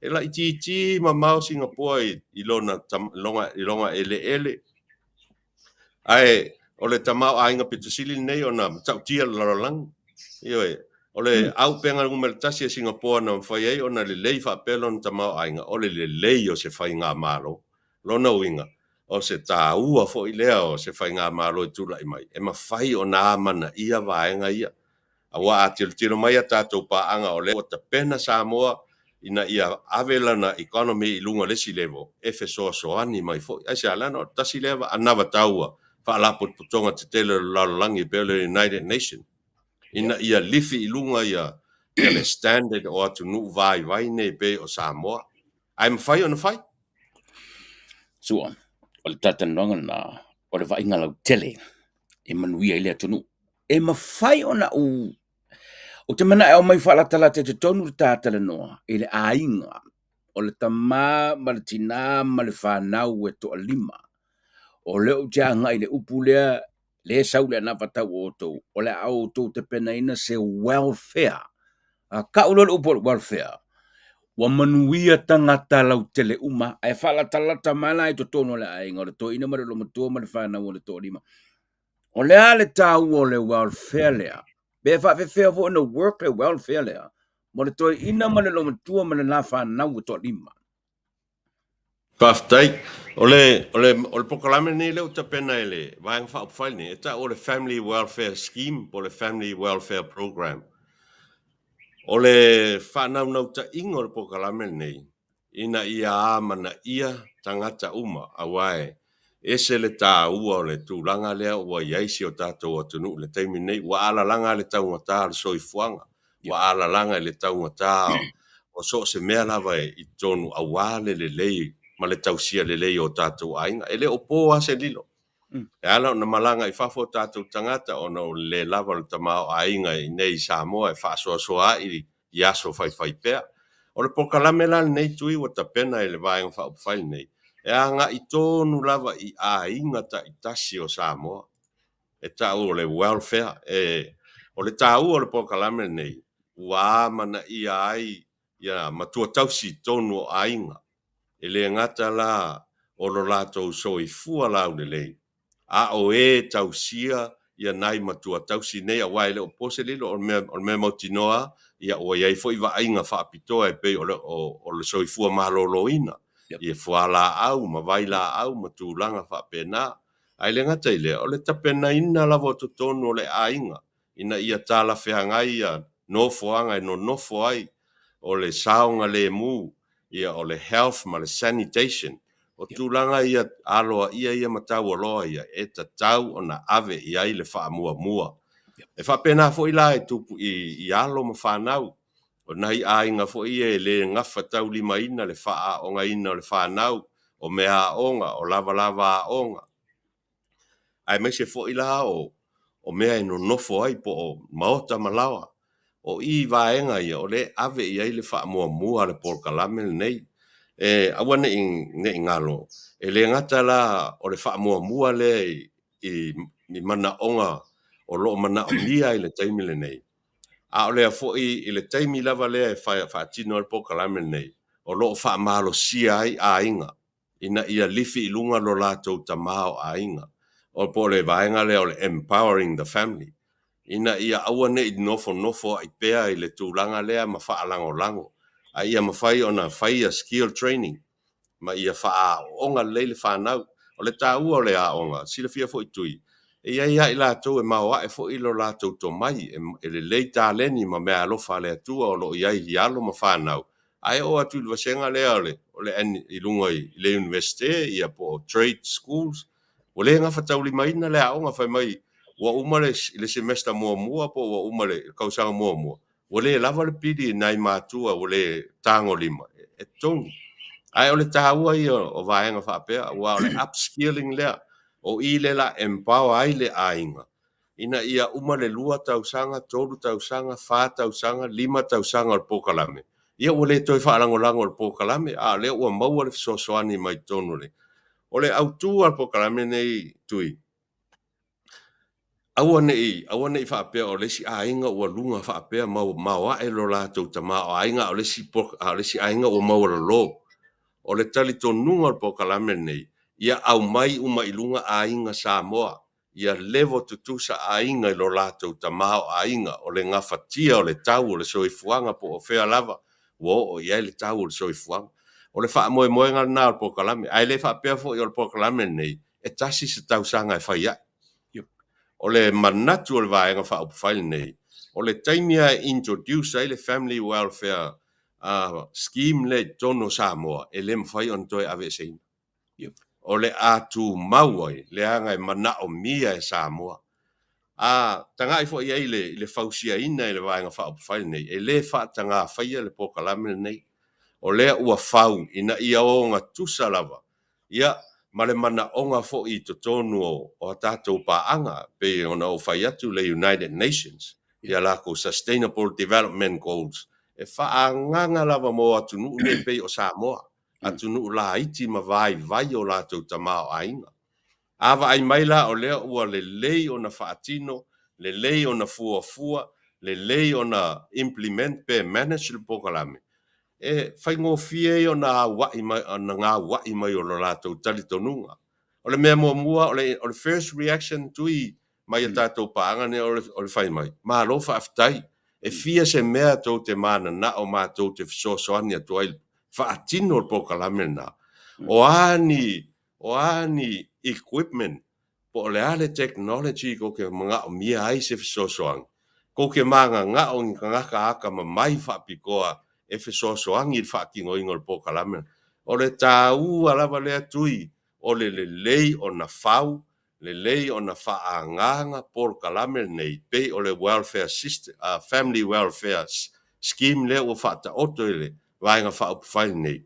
e laitiiti mamao Singapoa i lona eleele, ae o le tamaoaiga pito sili lenei ona matautia le lalolagi. Ioe, o le auupega numera 1 e Singapoa na mafai ai ona lelei faapea lona tamaoaiga, o le lelei o se faigamalo. Lona uiga, o se taua foi lea o se faigamalo e tulai mai, e mafai ona amanaia vaega ia. Aua a tilotilo mai a tatou paaga o lea ua tapena Samoa ina ia ave lana economy i luga o le isi level, e fesoasoani mai foi. Aisea? Leaga o le tasi lea anavatau faalapotopotoga tetele o le lalolagi pei o le United Nations, ina ia lifi i luga ia le standard o atunuu vaivai nei pei o Samoa. Ae mafai ona fai. Sua, o le talatalanoaga lena, o le vaaiga lautele e manuia ai le atunuu. E mafai ona ou te manae aumai faalatalata i totonu le talatalanoa i le aiga o le tama ma le tina ma le fanau e toalima. O lea ou te agai i le upu lea, le sau le anavatau o outou, o le a outou tapenaina se welfare. A tau loa le upu o le welfare, ua manuia tagata lautele uma, ae faalatalata mai la i totonu o le aiga, o le toeaina ma le olomatua ma le fanau o le toalima. O le a le taua o le welfare lea? Pe faafefea foi ona work le welfare lea mo le toeaina ma le olomatua ma le la fanau e toalima? Faafetai. O le polokalame lenei lea ua tapena e le Vaega Faaupufai lenei, e tau o le Family Welfare Scheme po o le Family Welfare Program. O le faanaunautaiga o le polokalame lenei, ina ia amanaia tagata uma, aua e ese le taua o le tulaga lea ua i ai si o tatou atunuu i le taimi lenei. Ua alalaga le taugata o le soifuaga, ua alalaga i le taugata o so o se mea lava i totonu aua le lelei ma le tausia lelei o tatou aiga. E le o po lava se lilo. E ala ona malaga i fafo o tatou tagata ona o le le lava o le tamaoaiga i inei i Samoa e faasoasoa ai i aso faifai pea. O le polokalame la lenei tui ua tapena e le Vaega Faaupufai lenei, e agai tonu lava i aiga taitasi o Samoa. E tau o le welfare. O le taua o le polokalame lenei, ua amanaia ai ia matua tausi tonu o aiga. E le gata la o lo latou soifua laulelei, a o e tausia ia nai matua tausi nei, aua e le o po se lilo, o le mea mautinoa, ia ua i ai foi vaaiga faapitoa e pei o le soifua maloloina, ia fualaau ma vailaau ma tulaga faapena. Ae le gata i lea, o le tapenaina lava o totonu o le aiga, ina ia talafeagai ia nofoaga e nonofo ai, o le saogalemu, ia o le health ma le sanitation. O tulaga ia aloaia ia ma taualoa ia, e tatau ona ave i ai le faamuamua. E faapena foi la i alo ma fanau, o nai aiga foi ia e le gafataulimaina le faaaogaina o le fanau, o mea aoga, o lavalava aoga. Aemaise foi la o mea e nonofo ai po o maota ma laoa. O i vaega ia o le ave i ai le faamuamua a le polokalame lenei. E aua ne i ne i galo, e le gata la o le faamuamua lea i i i manaoga o lo o manaomia i le taimi lenei, a o lea foi i le taimi lava lea e faatino ai le polokalame lenei, o lo o faamalosia ai aiga ina ia lifi i luga lo latou tamaoaiga, o po o le vaega lea o le empowering the family, ina ia aua ne i nofonofoa'i pea i le tulaga lea ma faalagolago, a ia mafai ona faia skill training ma ia faaaooga lelei le fanau. O le taua o le aoga, silafia foi Tui, e i ai lava i latou e maoae foi lo latou tomai, e lelei taleni ma meaalofa a le Atua o lo o i ai i alo ma fanau, ae oo atu i le vasega lea o le o le i luga i le Iunivesite ia po o trade schools, ua le gafataulimaina le aoga, fai mai ua uma le le semester muamua po ua uma le tausaga muamua, ua le lava le pili i nai matua ua le tagolima e totogi. Ae o le taua ia o vaega faapea, aua o le upskilling lea, o i lea o le a empower ai le aiga ina ia uma le 2 tausaga, 3 tausaga, 4 tausaga, 5 tausaga o le polokalame, ia ua le toe faalagolago i le polokalame, a o lea ua maua le fesoasoani mai totonu o le O le autu a le polokalame lenei Tui, aua ne i, aua ne i faapea o le isi aiga ua luga faapea ma maoae lo latou tamaoaiga a o le isi, a o le isi aiga ua maualalo. O le talitonuga o le polokalame lenei, ia aumai uma i luga aiga Samoa, ia level tutusa aiga i lo latou tamaoaiga, o le gafatia o le tau o le soifuaga po o fea lava ua oo i ai le tau o le soifuaga. O le faamoemoega lena o le polokalame, ae le faapea foi o le polokalame lenei e tasi se tausaga e fai ai. O le manatu o le Vaega Faaupufai lenei, o le taimi lava e introduce ai le Family Welfare Scheme lea i totonu o Samoa, e le mafai ona toe aveeseina. O le a tumau ai, leaga e manaomia e Samoa. A tagai foi i ai i le fausiaina e le Vaega Faaupufai lenei, e le faataga faia le polokalame lenei. O lea ua fau ina ia ogatusa lava ia ma le manaoga foi i totonu o a tatou paaga, pei ona ou fai atu le United Nations i a lakou Sustainable Development Goals, e faaagaga lava mo atunuu nei pei o Samoa, atunuu laiti ma vaivai o latou tamaoaiga. A vaai mai la o lea ua lelei ona faatino, lelei ona fuafua, lelei ona implement pe manage le polokalame, e faigofie ai ona auai mai, ona gauai mai o lo latou talitonuga. O le mea muamua, o le, o le first reaction tui mai a tatou paaga nei o le, o le fai mai, malo faafetai, e fia se mea tou te mananao matou te fesoasoani atu ai faatino le polokalame lena. O a ni, o a ni equipment po o le a le technology kou te manaomia ai se fesoasoani, kou te mananao ni tagata atamamai faapitoa e fesoasoani i le faatinoina o le polokalame. O le taua lava lea Tui, o le lelei ona fau, lelei ona faaagaga polokalame lenei pei o le welfare system, family welfare scheme lea ua faataoto i le Vaega Faaupufai lenei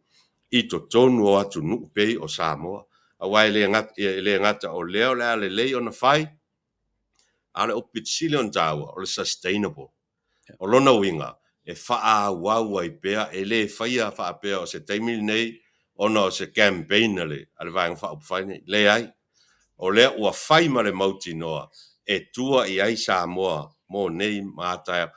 i totonu o atunuu pei o Samoa. Aua e le gata, e le gata o lea o le a lelei ona fai, a o le upu pito sili ona taua, o le sustainable. O lona uiga, e faaauau ai pea, e le faia faapea o se taimi lenei ona o se campaign a le, a le Vaega Faaupufai lenei. Leai. O lea ua fai ma le mautinoa e tua i ai Samoa mo nei ma a taeao.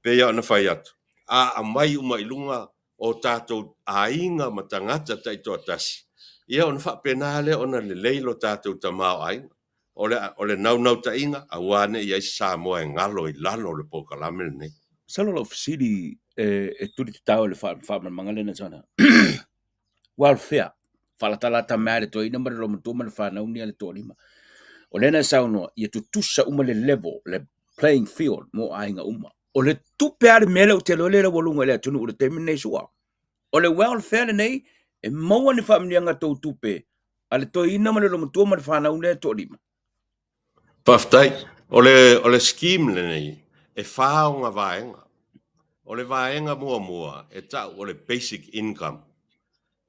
Pei ona fai atu, a aumai uma i luga o tatou aiga ma tagata taitoatasi, ia ona faapena lea ona lelei lo tatou tamaoaiga. O le, o le naunautaiga, aua ne i i ai se Samoa e galo i lalo o le polokalame lenei. Masalo lau fesili e, e tuli tatao i le faamalamalamaga lea na saunoa. Welfare, faalatalata mai le toeaina ma le loomatua ma le fanau nei a le toalima. O lea na saunoa, ia tutusa uma le level, le playing field mo aiga uma. O le tupe lava le mea lea ou te iloa lea ua luga i le atunuu i le taimi lenei Su'a. O le welfare lenei, e maua ni faamanuiaga tou tupe a le toeaina ma le loomatua ma le fanau lea e toalima. Faafetai. O le, o le scheme lenei, e fa ona vaega. O le vaega muamua e tau o le basic income.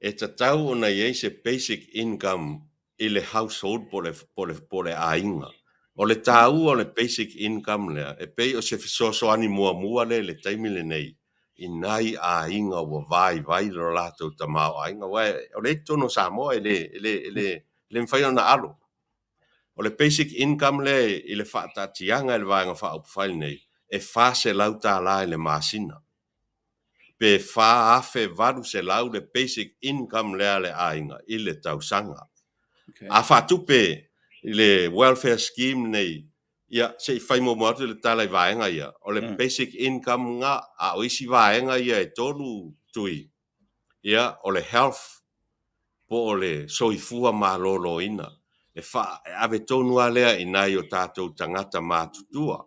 E tatau ona i ai se basic income i le household po o le, po o le, po o le aiga. O le taua o le basic income lea, e pei o se fesoasoani muamua lea i le taimi lenei. i nai aiga ua vaivai lo latou tamaoaiga, aua o lea i totonu o Samoa e le, e le, e le, e le mafai ona alo. O le basic income lea i le faataatiaga e le Vaega Faaupufai lenei, e $400 i le masina, pe $4,800 le basic income lea a le aiga i le tausaga. A faatupe i le welfare scheme nei, ia, se i fai muamua atu le tala i vaega ia, o le basic income ga, a o isi vaega ia e tolu tui, ia, o le health po o le soifua maloloina, e fa, e ave tonu lava lea i nai o tatou tagata matutua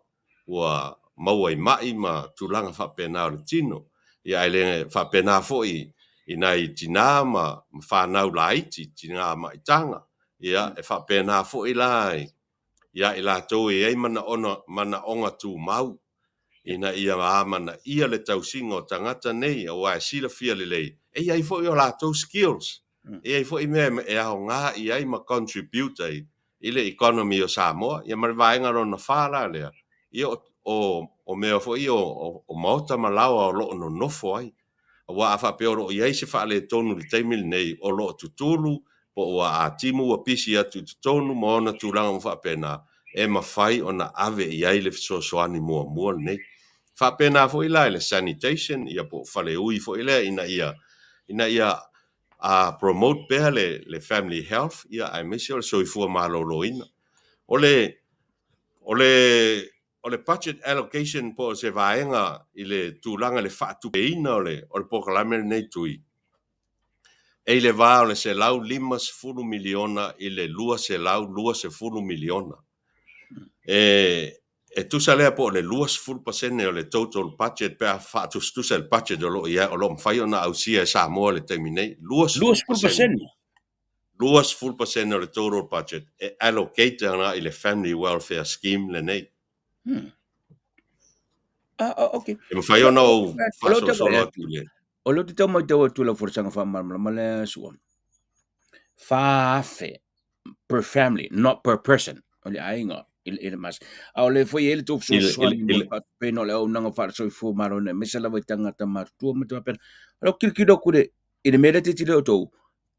ua maua i mai ma tulaga faapena o le tino, ia ae le faapena foi i nai tinā ma fanau laiti, tinā maitaga, ia e faapena foi la ia i latou e i ai manaoga, manaoga tumau, ina ia amanaia le tausiga o tagata nei, aua e silafia lelei, e i ai foi o latou skills, e i ai foi mea e aoga i ai ma contribute ai i le economy o Samoa. Ia ma le vaega lona fa la lea, ia o mea foi ia o maota ma laoa o lo o nonofo ai. Aua a faapea o lo o i ai se faaletonu i le taimi lenei, o lo o tutulu, po ua atimu ua pisi atu i totonu ma ona tulaga uma faapena, e mafai ona ave i ai le fesoasoani muamua lenei. Faapena foi la i le sanitation, ia po o faleui foi lea ina ia promote pea le family health, ia aemaise o le soifua maloloina. O le budget allocation po o se vaega i le tulaga i le faatupeina o le polokalame lenei tui, e i le va o le $150 miliona i le $220 miliona. E tusa lea po o le 20% o le total budget pe a faatusatusa le budget o lo o i ai, o lo o mafai ona ausia e Samoa i le taimi nei. 20%. 20% o le total budget e allocate ana i le family welfare scheme lenei. Ah, okay. E mafai ona ou faasolosolo atu i le O lea ou te tau matau atu i lau folasaga faamalamalama lea Sua. 4,000 per family, not per person. O le aiga i le mas. A o le foi e le tou fesoasoani mo le faatupeina o le auaunaga faale-soifua maloloina aemaise lava i tagata matutua ma te faapena. O lau tilotilo atu i le mea lea tilotilo outou,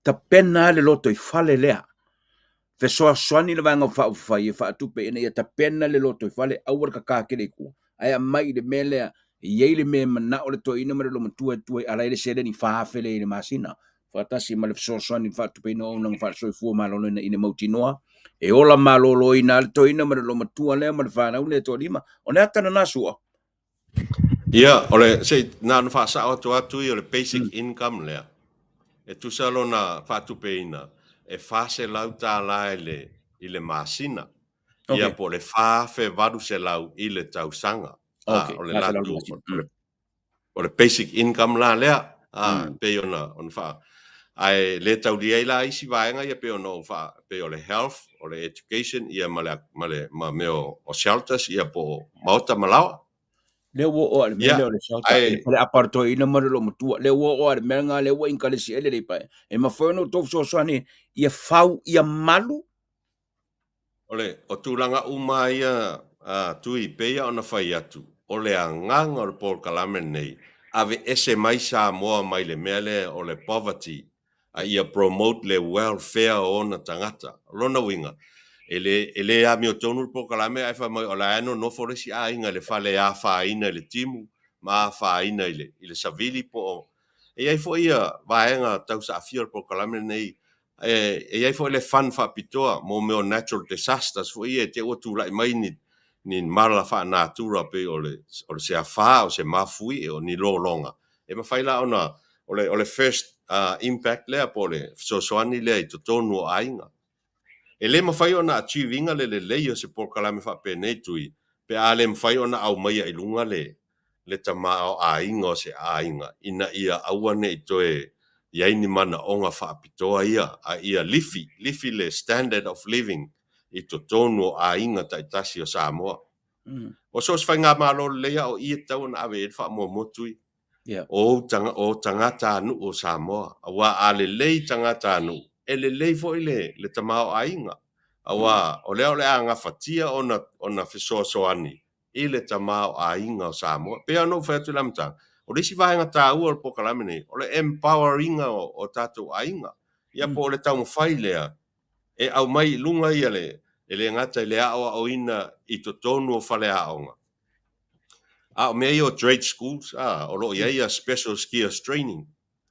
tapena le loto i fale lea. Fesoasoani le Vaega Faaupufai e faatupe ina ia tapena le loto i fale, aua le kaka tele i tua. Ae aumai i le mea lea, e i ai le mea e manao le toeaina ma le loomatua e tua i ala ai le seleni 4,000 lea i le masina. Faatasi ma le fesoasoani i le faatupeina o auaunaga faale-soifua maloloina ina mautinoa e ola maloloina le toeaina ma le loomatua lea ma le fanau lea e toalima. O le ata lena Sua. Ia, o le, se i, na ona faasao atu atu ia o le basic income lea. E tusa lona faatupeina, e $400 i le masina. Ia, po o le 4,800 i le tausaga. Ah, o le latou, o le basic income la lea. Ah, pei ona faa, ae le taulia ai la isi vaega ia pei ona ou faa, pei o le health, o le education, ia ma mea o shelters, ia po o maota ma laoa. Lea ua oo le mea lea o le shelter, i le fale apartoina ma le loomatua. Lea ua oo le mea lena lea ua inkalesi ai le leipae. E mafai ona outou fesoasoani ia fau ia malu. O tulaga uma ia tui pei ona fai atu, o le agaga o le polokalame lenei, ave ese mai Samoa mai le mea lea o le poverty, a ia promote le welfare o ona tagata. O lona uiga, e le amiotonu le polokalame ae fai mai o la e nonofo le isi aiga i le fale e afaina i le timu ma afaina i le savili po o e i ai foi ia vaega tausaafia o le polokalame lenei, e i ai foi le fund faapitoa mo mea o natural disasters foi ia e te ua tulai mai ni mala faanatura pei o le se afa o se mafuie o ni lologa e mafai la ona o le first impact lea po o le fesoasoani lea i totonu o aiga. E le mafai ona achieve ina le lelei o se polokalame faapenei tui pe a le mafai ona aumaia i luga le tamaoaiga o se aiga ina ia aua ne i toe i ai ni manaoga faapitoa ia, a ia lifi lifi le standard of living i totonu o aiga taitasi o Samoa. O so o se faigamalo lelei a o i e tatau ona ave i ai le faamuamua tui. O tagatanuu o Samoa. Aua a lelei tagatanuu, e lelei foi le tamaoaiga. Aua o lea o le a gafatia ona fesoasoani i le tamaoaiga o Samoa. Pei ona ou fai atu i le amataga, O le isi vaega taua o le polokalame lenei, o le empower ina o tatou aiga. Ia po o le taumafai lea e aumai i luga ia le, e le gata i le aoaoina i totonu o faleaoga, a o mea ia o trade schools, o lo o i ai ia special skills training,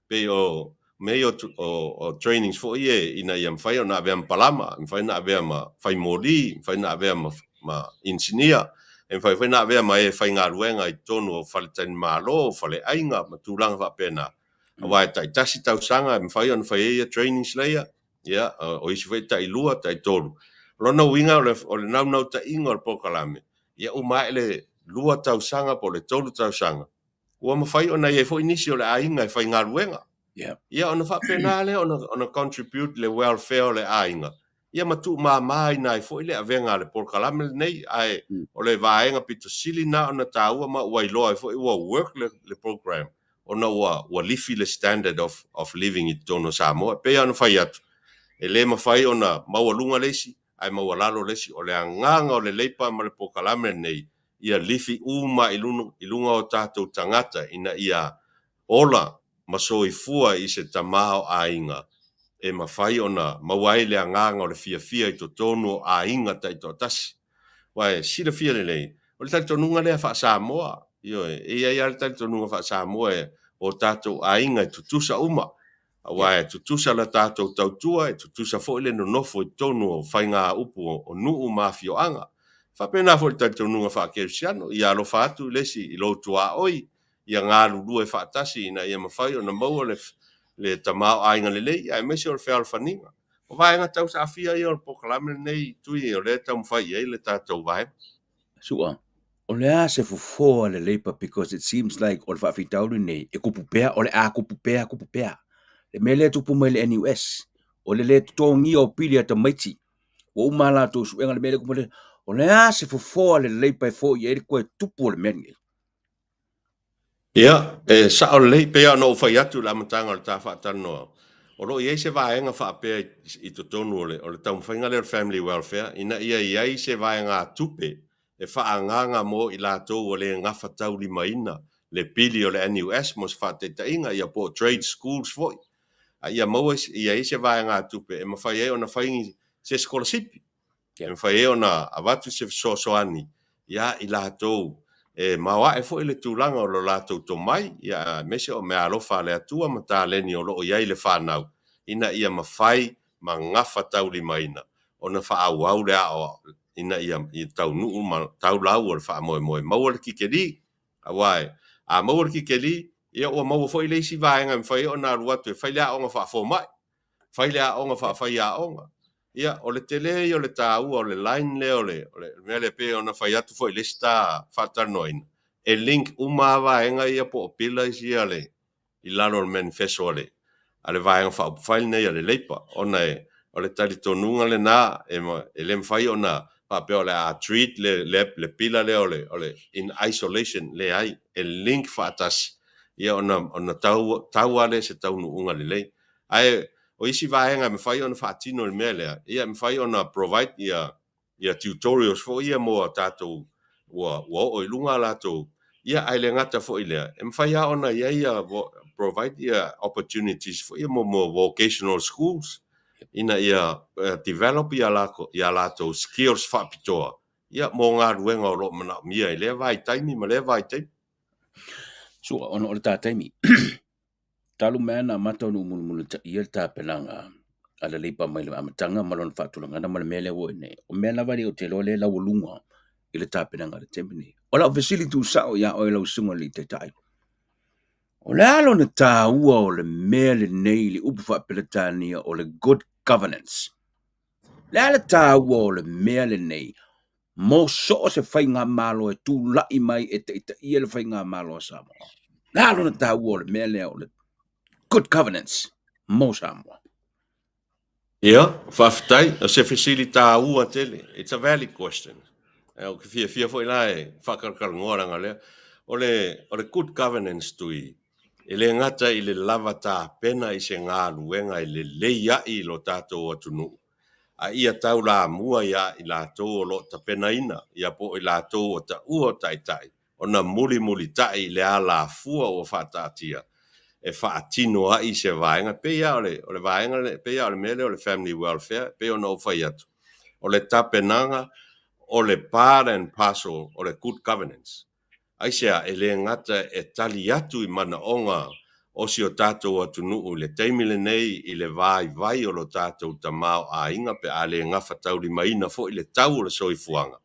pei o mea ia o trainings foi ia ina ia mafai ona avea ma palama, e mafai ona avea ma faimoli, e mafai ona avea ma inisinia, e mafai foi ona avea ma e faigaluega i totonu o faletalimalo, faleaiga ma tulaga faapena. Aua e taitasi tausaga e mafai ona fai ai ia trainings laia, ia, o isi foi tailua, taitolu. O lona uiga o le naunautaiga o le polokalame, ia uma ae le 2 tausaga po o le 3 tausaga, ua mafai ona i ai foi nisi o le aiga e faigaluega. Ia ona faapena lea ona contribute le welfare o le aiga, ia ma tuumamaina ai foi le avega a le polokalame lenei. Ae o le vaega pito sili na ona taua ma ua iloa ai foi ua work le program, ona ua lifi le standard of living i totonu o Samoa. E pei ona fai atu, e le mafai ona maualuga le isi ae maualalo le isi. O le agaga o le Leipa ma le polokalame lenei, ia lifi uma i luga o tatou tagata ina ia ola ma soifua i se tamaoaiga e mafai ona maua ai le agaga o le fiafia i totonu o aiga taitoatasi. Aua e silafia lelei, o le talitonuga lea faa-Samoa, ioe, e i ai lava le talitonuga faa-Samoa e o tatou aiga e tutusa uma. Aua e tutusa la tatou tautua, e tutusa foi le nonofo i totonu o faiga upu o nuu ma afioaga. Faapena foi le talitonuga faakerisiano, ia alofa atu le isi i lou tuaoi, ia galulue faatasi ina ia mafai ona maua le tamaoaiga lelei, aemaise o le fealofaniga. O vaega tausaafia ia o le polokalame lenei, Tui, o lea e taumafai i ai le tatou vaega. Sua, o le a se fofoa le Leipa, because it seems like o le faafitauli nei, e kupu pea, o le a kupu pea, kupu pea. Le mea lea e tupu mai le NUS, o le le totogia o pili a tamaiti, ua uma a latou suega le mea lea kupu mai, o le a se fofoa le Leipa e fo'i ai le toe tupu o le mea lenei? Ia, e sao lelei, pei ona ou fai atu i le amataga o le ta faatalanoa, o lo o i ai se vaega faapea i totonu o le taumafaiga lea o le family welfare, ina ia i ai se vaega tupe e faaagaaga mo i latou ua le gafataulimaina le pili o le NUS mo se faataitaiga, ia po o trade schools foi. A ia maua i ai se vaega tupe e mafai ai ona fai se sikolasipi, e mafai ai ona avatu se fesoasoani ia i latou e maoae foi le tulaga o lo latou tomai, ia aemaise o meaalofa a le Atua ma taleni o lo o i ai le fanau, ina ia mafai ma gafataulimaina ona faaauau le aoao ina ia taunuu ma taulau o le faamoemoe maua le kikeli. Aua a maua le kikeli, ia ua maua foi le isi vaega e mafai ona alu atu e fai le aoga faafomai, fai le aoga faafaiaoga. Ia, o le tele ia o le taua o le line lea o le mea lea pei ona fai atu foi le isi ta faatalanoaina, e link uma vaega ia po o pillars ia le i lalo o le manifesto a le vaega faaupufai lenei a le Leipa, ona o le talitonuga lena e le mafai ona faapea o le a treat le pila lea o le in isolation, leai, e link faatasi ia ona tau lea se taunuuga lelei. Ae o isi vaega e mafai ona faatino le mea lea, ia e mafai ona provide ia tutorials foi ia mo tatou ua oo i luga latou, ia ae le gata foi lea, e mafai lava ona i ai ia provide ia opportunities foi ia mo vocational schools ina ia develop ia latou skills faapitoa ia mo galuega o lo o manaomia i lea vaitaimi ma lea vaitaimi. Sua, ona o le ta taimi. Talu mai na amata ona ou mulimulitaia le tapenaga a le Leipa mai le amataga ma lona faatulagaga ma le mea lea ua i nei. O mea lava ia ou te iloa lea e laualuga i le tapenaga a le taimi nei. O lau fesili tuusao ia oe lau susuga i le Taitai, o le a lona taua o le mea lenei i le upu faa-Peretania o le good governance? O le a le taua o le mea lenei mo so o se faigamalo e tulai mai e taitaia le faigamalo a Samoa? O le a lona taua o le mea lea o le good governance mo Samoa? Ia, faafetai. O se fesili taua tele. It's a valid question. Ou te fiafia foi la e faakalakalanoa leaga lea. O le good governance Tui, e le gata i le lava tapena i se galuega e lelei ai i lo tatou atunuu, a ia taulamua ia i latou o lo o tapenaina, ia po o i latou o taua o taitai, ona mulimulitai i le alafua ua faataatia e faatino ai se vaega. E pei lava o le, o le vaega le, pei lava o le mea lea o le family welfare, pei ona ou fai atu, o le tapenaga o le part and parcel o le good governance. Aisea? E le gata e tali atu i manaoga o si o tatou atunuu i le taimi lenei i le vaivai o lo tatou tamaoaiga pe a le gafataulimaina foi le tau o le soifuaga,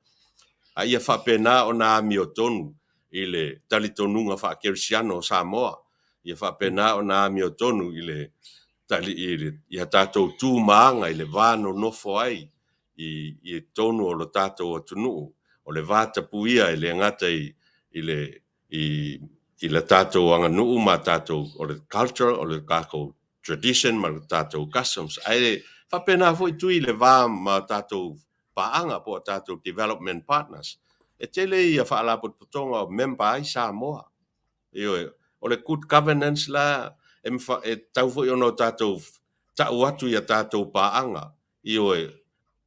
a ia faapena ona amiotonu i le talitonuga faakerisiano o Samoa, ia faapena ona amiotonu i le tali i le i a tatou tu ma aga i le va nonofo ai i i totonu o lo tatou atunuu, o le va tapuia e le gata i i le i i le tatou aganuu ma tatou o le culture, o le tatou tradition ma le tatou customs, ae faapena foi tui le va ma tatou paaga po o tatou development partners. E tele ia faalapotopotoga o member ai Samoa. Ioe, o le good governance la e e tatau foi ona o tatou tau atu i a tatou paaga, ioe,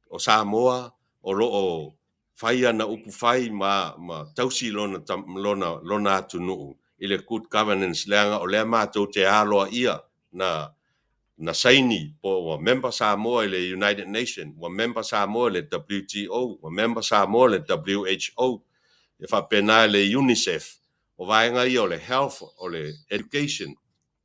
o Samoa o lo o fai ana upu fai ma, ma tausi lona, lona, lona atunuu i le good governance, leaga o lea matou te aloaia na, na saini po ua member Samoa i le United Nation, ua member Samoa i le WTO, ua member Samoa i le WHO, e faapena i le UNICEF. O vaega ia o le health, o le education,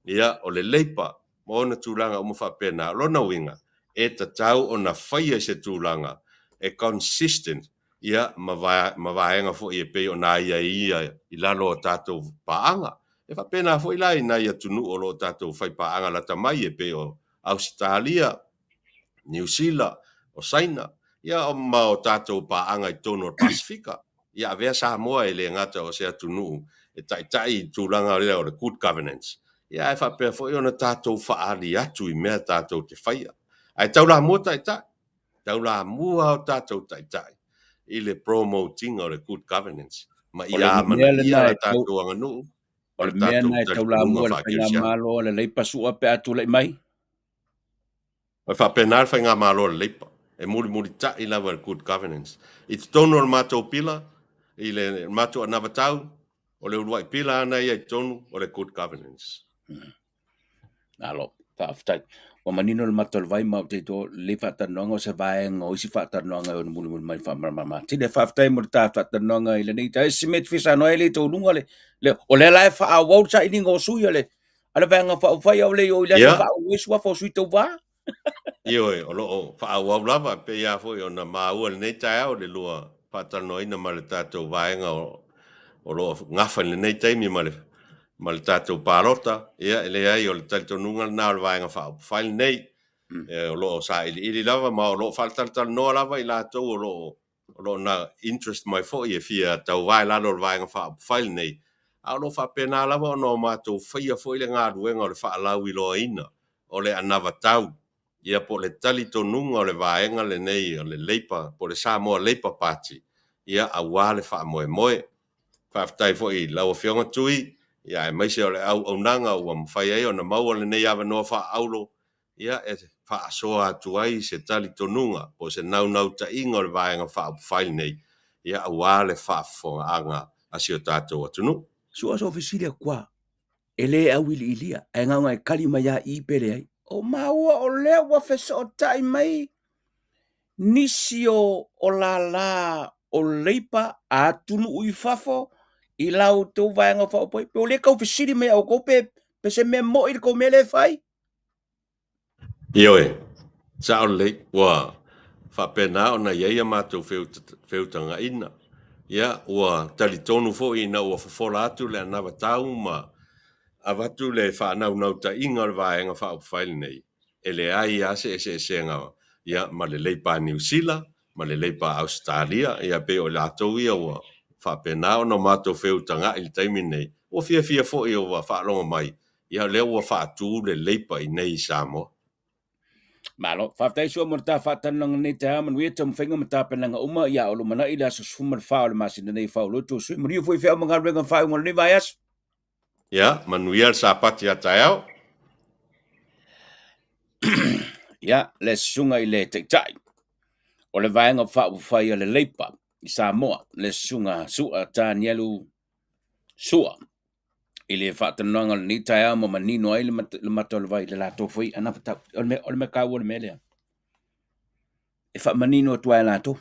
ia, o le labour, ma ona tulaga uma faapena. O lona uiga, e tatau ona faia i se tulaga e consistent ia, ma, va, ma vaega foi e pei ona aiaia i lalo o tatou paaga. E faapena foi la i nai atunuu o lo o tatou fai paaga lata mai e pei o Ausetalia, Niu Sila, o Saina, ia ma o tatou paaga i totonu o le Pasefika. Ia avea Samoa e le gata o se atunuu e taitai i tulaga lea o le good governance, ia ae faapea foi ona tatou faaali atu i mea tatou te faia. Ae taulamua taitai, taulamua o tatou taitai i le promote ina o le good governance ma ia amanaia la tatou aganuu. O le mea lena e taulamua le Faigamalo a le Leipa Sua pe a tulai mai. E faapena le Faigamalo a le Leipa, e mulimulitai lava le good governance. I totonu o le matou pila, i le matou anavatau, o le uluai pila ana ia i totonu, o le good governance. Malo, faafetai. Ua manino le mata o le vai ma ou te iloa lelei faatalanoaga o se vaega o isi faatalanoaga e ono mulimuli mai faamalamalama atili. Faafetai mo le ta faatalanoaga i lenei taeao. Se mea e te fia saunoa ai e le i taualuga le, le, o lea la e faaauau le sailiga o sui a le, a le Vaega Faaupufai a o le i oo i le aso faaauau ai suafa o sui tauva. Ioe, o lo o faaauau lava, e pei lava foi ona maua i lenei taeao le lua faatalanoaina ma le tatou vaega o, o lo o gafa i lenei taimi ma le, ma le tatou palota. Ia, e leai, o le talitonuga lena o le Vaega Faaupufai lenei. E, o lo o sailiili lava ma o lo o faatalatalanoa lava i latou o lo o o lo o na interest mai foi e fia tauva i lalo o le Vaega Faaupufai lenei, a o lo o faapena lava ona o matou faia foi le galuega o le faalauiloaina o le anavatau, ia po o le talitonuga o le vaega lenei o le Labour, po o le Samoa Labour Party, ia aua le faamoemoe. Faafetai foi i lau Afioga Tui, ia aemaise o le auaunaga ua mafai ai ona maua lenei avanoa faaauro ia e faasoa atu ai se talitonuga po o se naunautaiga o le Vaega Faaupufai lenei, ia aua le faafofogaaga a si o tatou atunuu. Sua so fesili atu a, e le auiliilia, ae na ona e tali mai lava i pe leai. O maua o lea ua fesootai mai nisi o, o lālā o Leipa a atunuu i fafo i la outou Vaega Faaupufai, pe o lea e tau fesili mai ia outou pe, pe se mea moi le tou mea lea e fai? Ioe, sao lelei, ua faapena ona i ai a matou feutagaina. Ia, ua talitonu foi ina ua fofola atu le anavatau ma avatu le faanaunautaiga o le Vaega Faaupufai lenei, e leai lava se eseesega ia ma le Leipa a Niu Sila ma le Leipa a Ausetalia, ia pei o i latou ia ua faapena ona matou feutagai i le taimi lenei, ua fiafia foi ua faalogo mai Ia, lea ua faatu le Leipa i nei i Samoa. Malo, faafetai Sua mo le ta faatalanoaga nei taeao, manuia taumafaiga ma tapenaga uma, ia o lumanai le aso 14 o le masina nei faaoloto sui, manuia foi feau ma galuega ma faaiuga o lenei vaiaso. Ia, manuia le Sapati a taeao. Ia, le susuga i le Taitai o le Vaega Faaupufai a le Leipa i Samoa, le susuga Su'a Tanielu. Sua i le faatalanoaga o lenei taeao ma manino ai le mata o le vai i le latou foi anavatau. O le mea taua o le mea lea, e faamanino atu ai e latou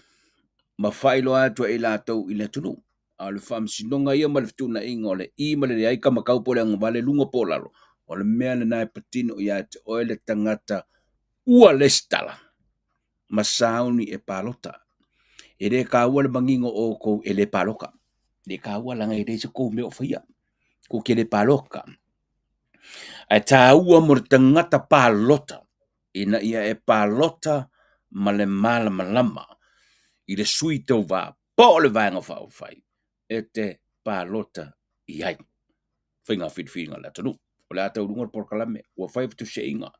ma faailoa atu ai e latou i le atunuu. A o le faamasinoga ia ma le fetuunaiga o le i ma le leai kamakau po o le agavale luga po o lalo, o le mea lena e patino ia te oe le tagata ua lesitala ma sauni e palota. E le taua le manino o outou e le paloka. E le taua leaga e leai se tou mea o faia. Tou te le paloka. Ae taua mo le tagata palota ina ia e palota ma le malamalama i le sui tauva po o le Vaega Faaupufai e te palota i ai. Faiga filifiliga a le atunuu. O le a taualuga le polokalame, ua fai fetusiaiga,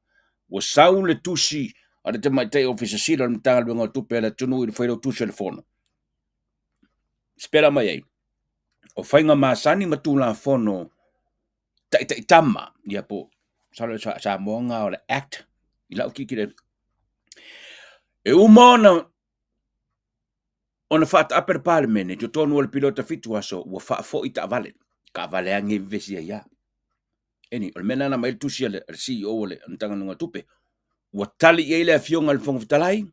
ua sau le tusi a le tamaitai Ofisa Sili o le Matagaluega o Tupe a le atunuu i le Failautusi o le Fono. Sipela mai ai, o faiga masani ma Tulafono taitaitama, ia po masalo Samoa na o le Act i lau tilotilo, e uma ona faataape le Palemene i totonu o le piliota 7 aso ua faafoi taavale, taavale lava nei e vevesi ai lava. Anyway, o le mea lena na aumai ai le tusi a le CEO o le Matagaluega o Tupe, ua tali i ai le Afioga i le Fofoga Fetalai,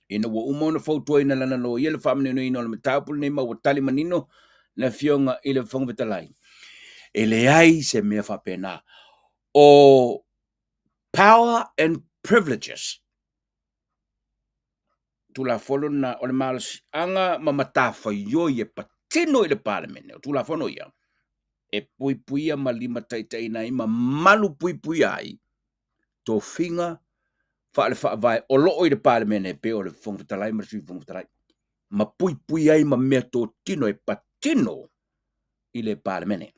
ina ua uma ona fautuaina e lana loia le faamaninoina o le mataupu lenei ma ua tali manino le Afioga i le Fofoga Fetalai, e leai se mea faapena. O power and privileges Tulafono lena o le malosiaga ma matafaioi e patino i le Palemene. O Tulafono ia e puipuia ma limataitaiina ai ma malu puipuia ai tofiga faale-faavae o lo o i le Palemene e pei o le Fofoga Fetalai ma le Sui Fofoga Fetalai, ma puipuia ai ma meatotino e patino i le Palemene.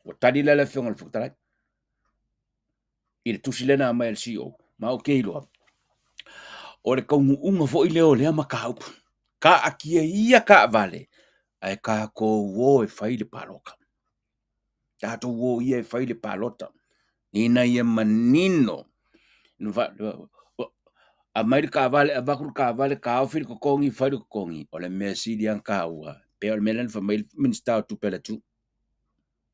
Ua tali lea le Afioga i le Fofoga Fetalai i le tusi lea na aumai e le CEO, ma ou te iloa, o le taunuuga foi lea o lea mataupu, taatia ia taavale, ae tatou o e fai le palota. Tatou o ia e fai le palota ina ia manino. Aumai le taavale, avatu le taavale, taofi le totogi, fai le totogi. O le mea sili lava ona taua, pei o le mea lea na fai mai ai le Minisita o Tupe a le atunuu,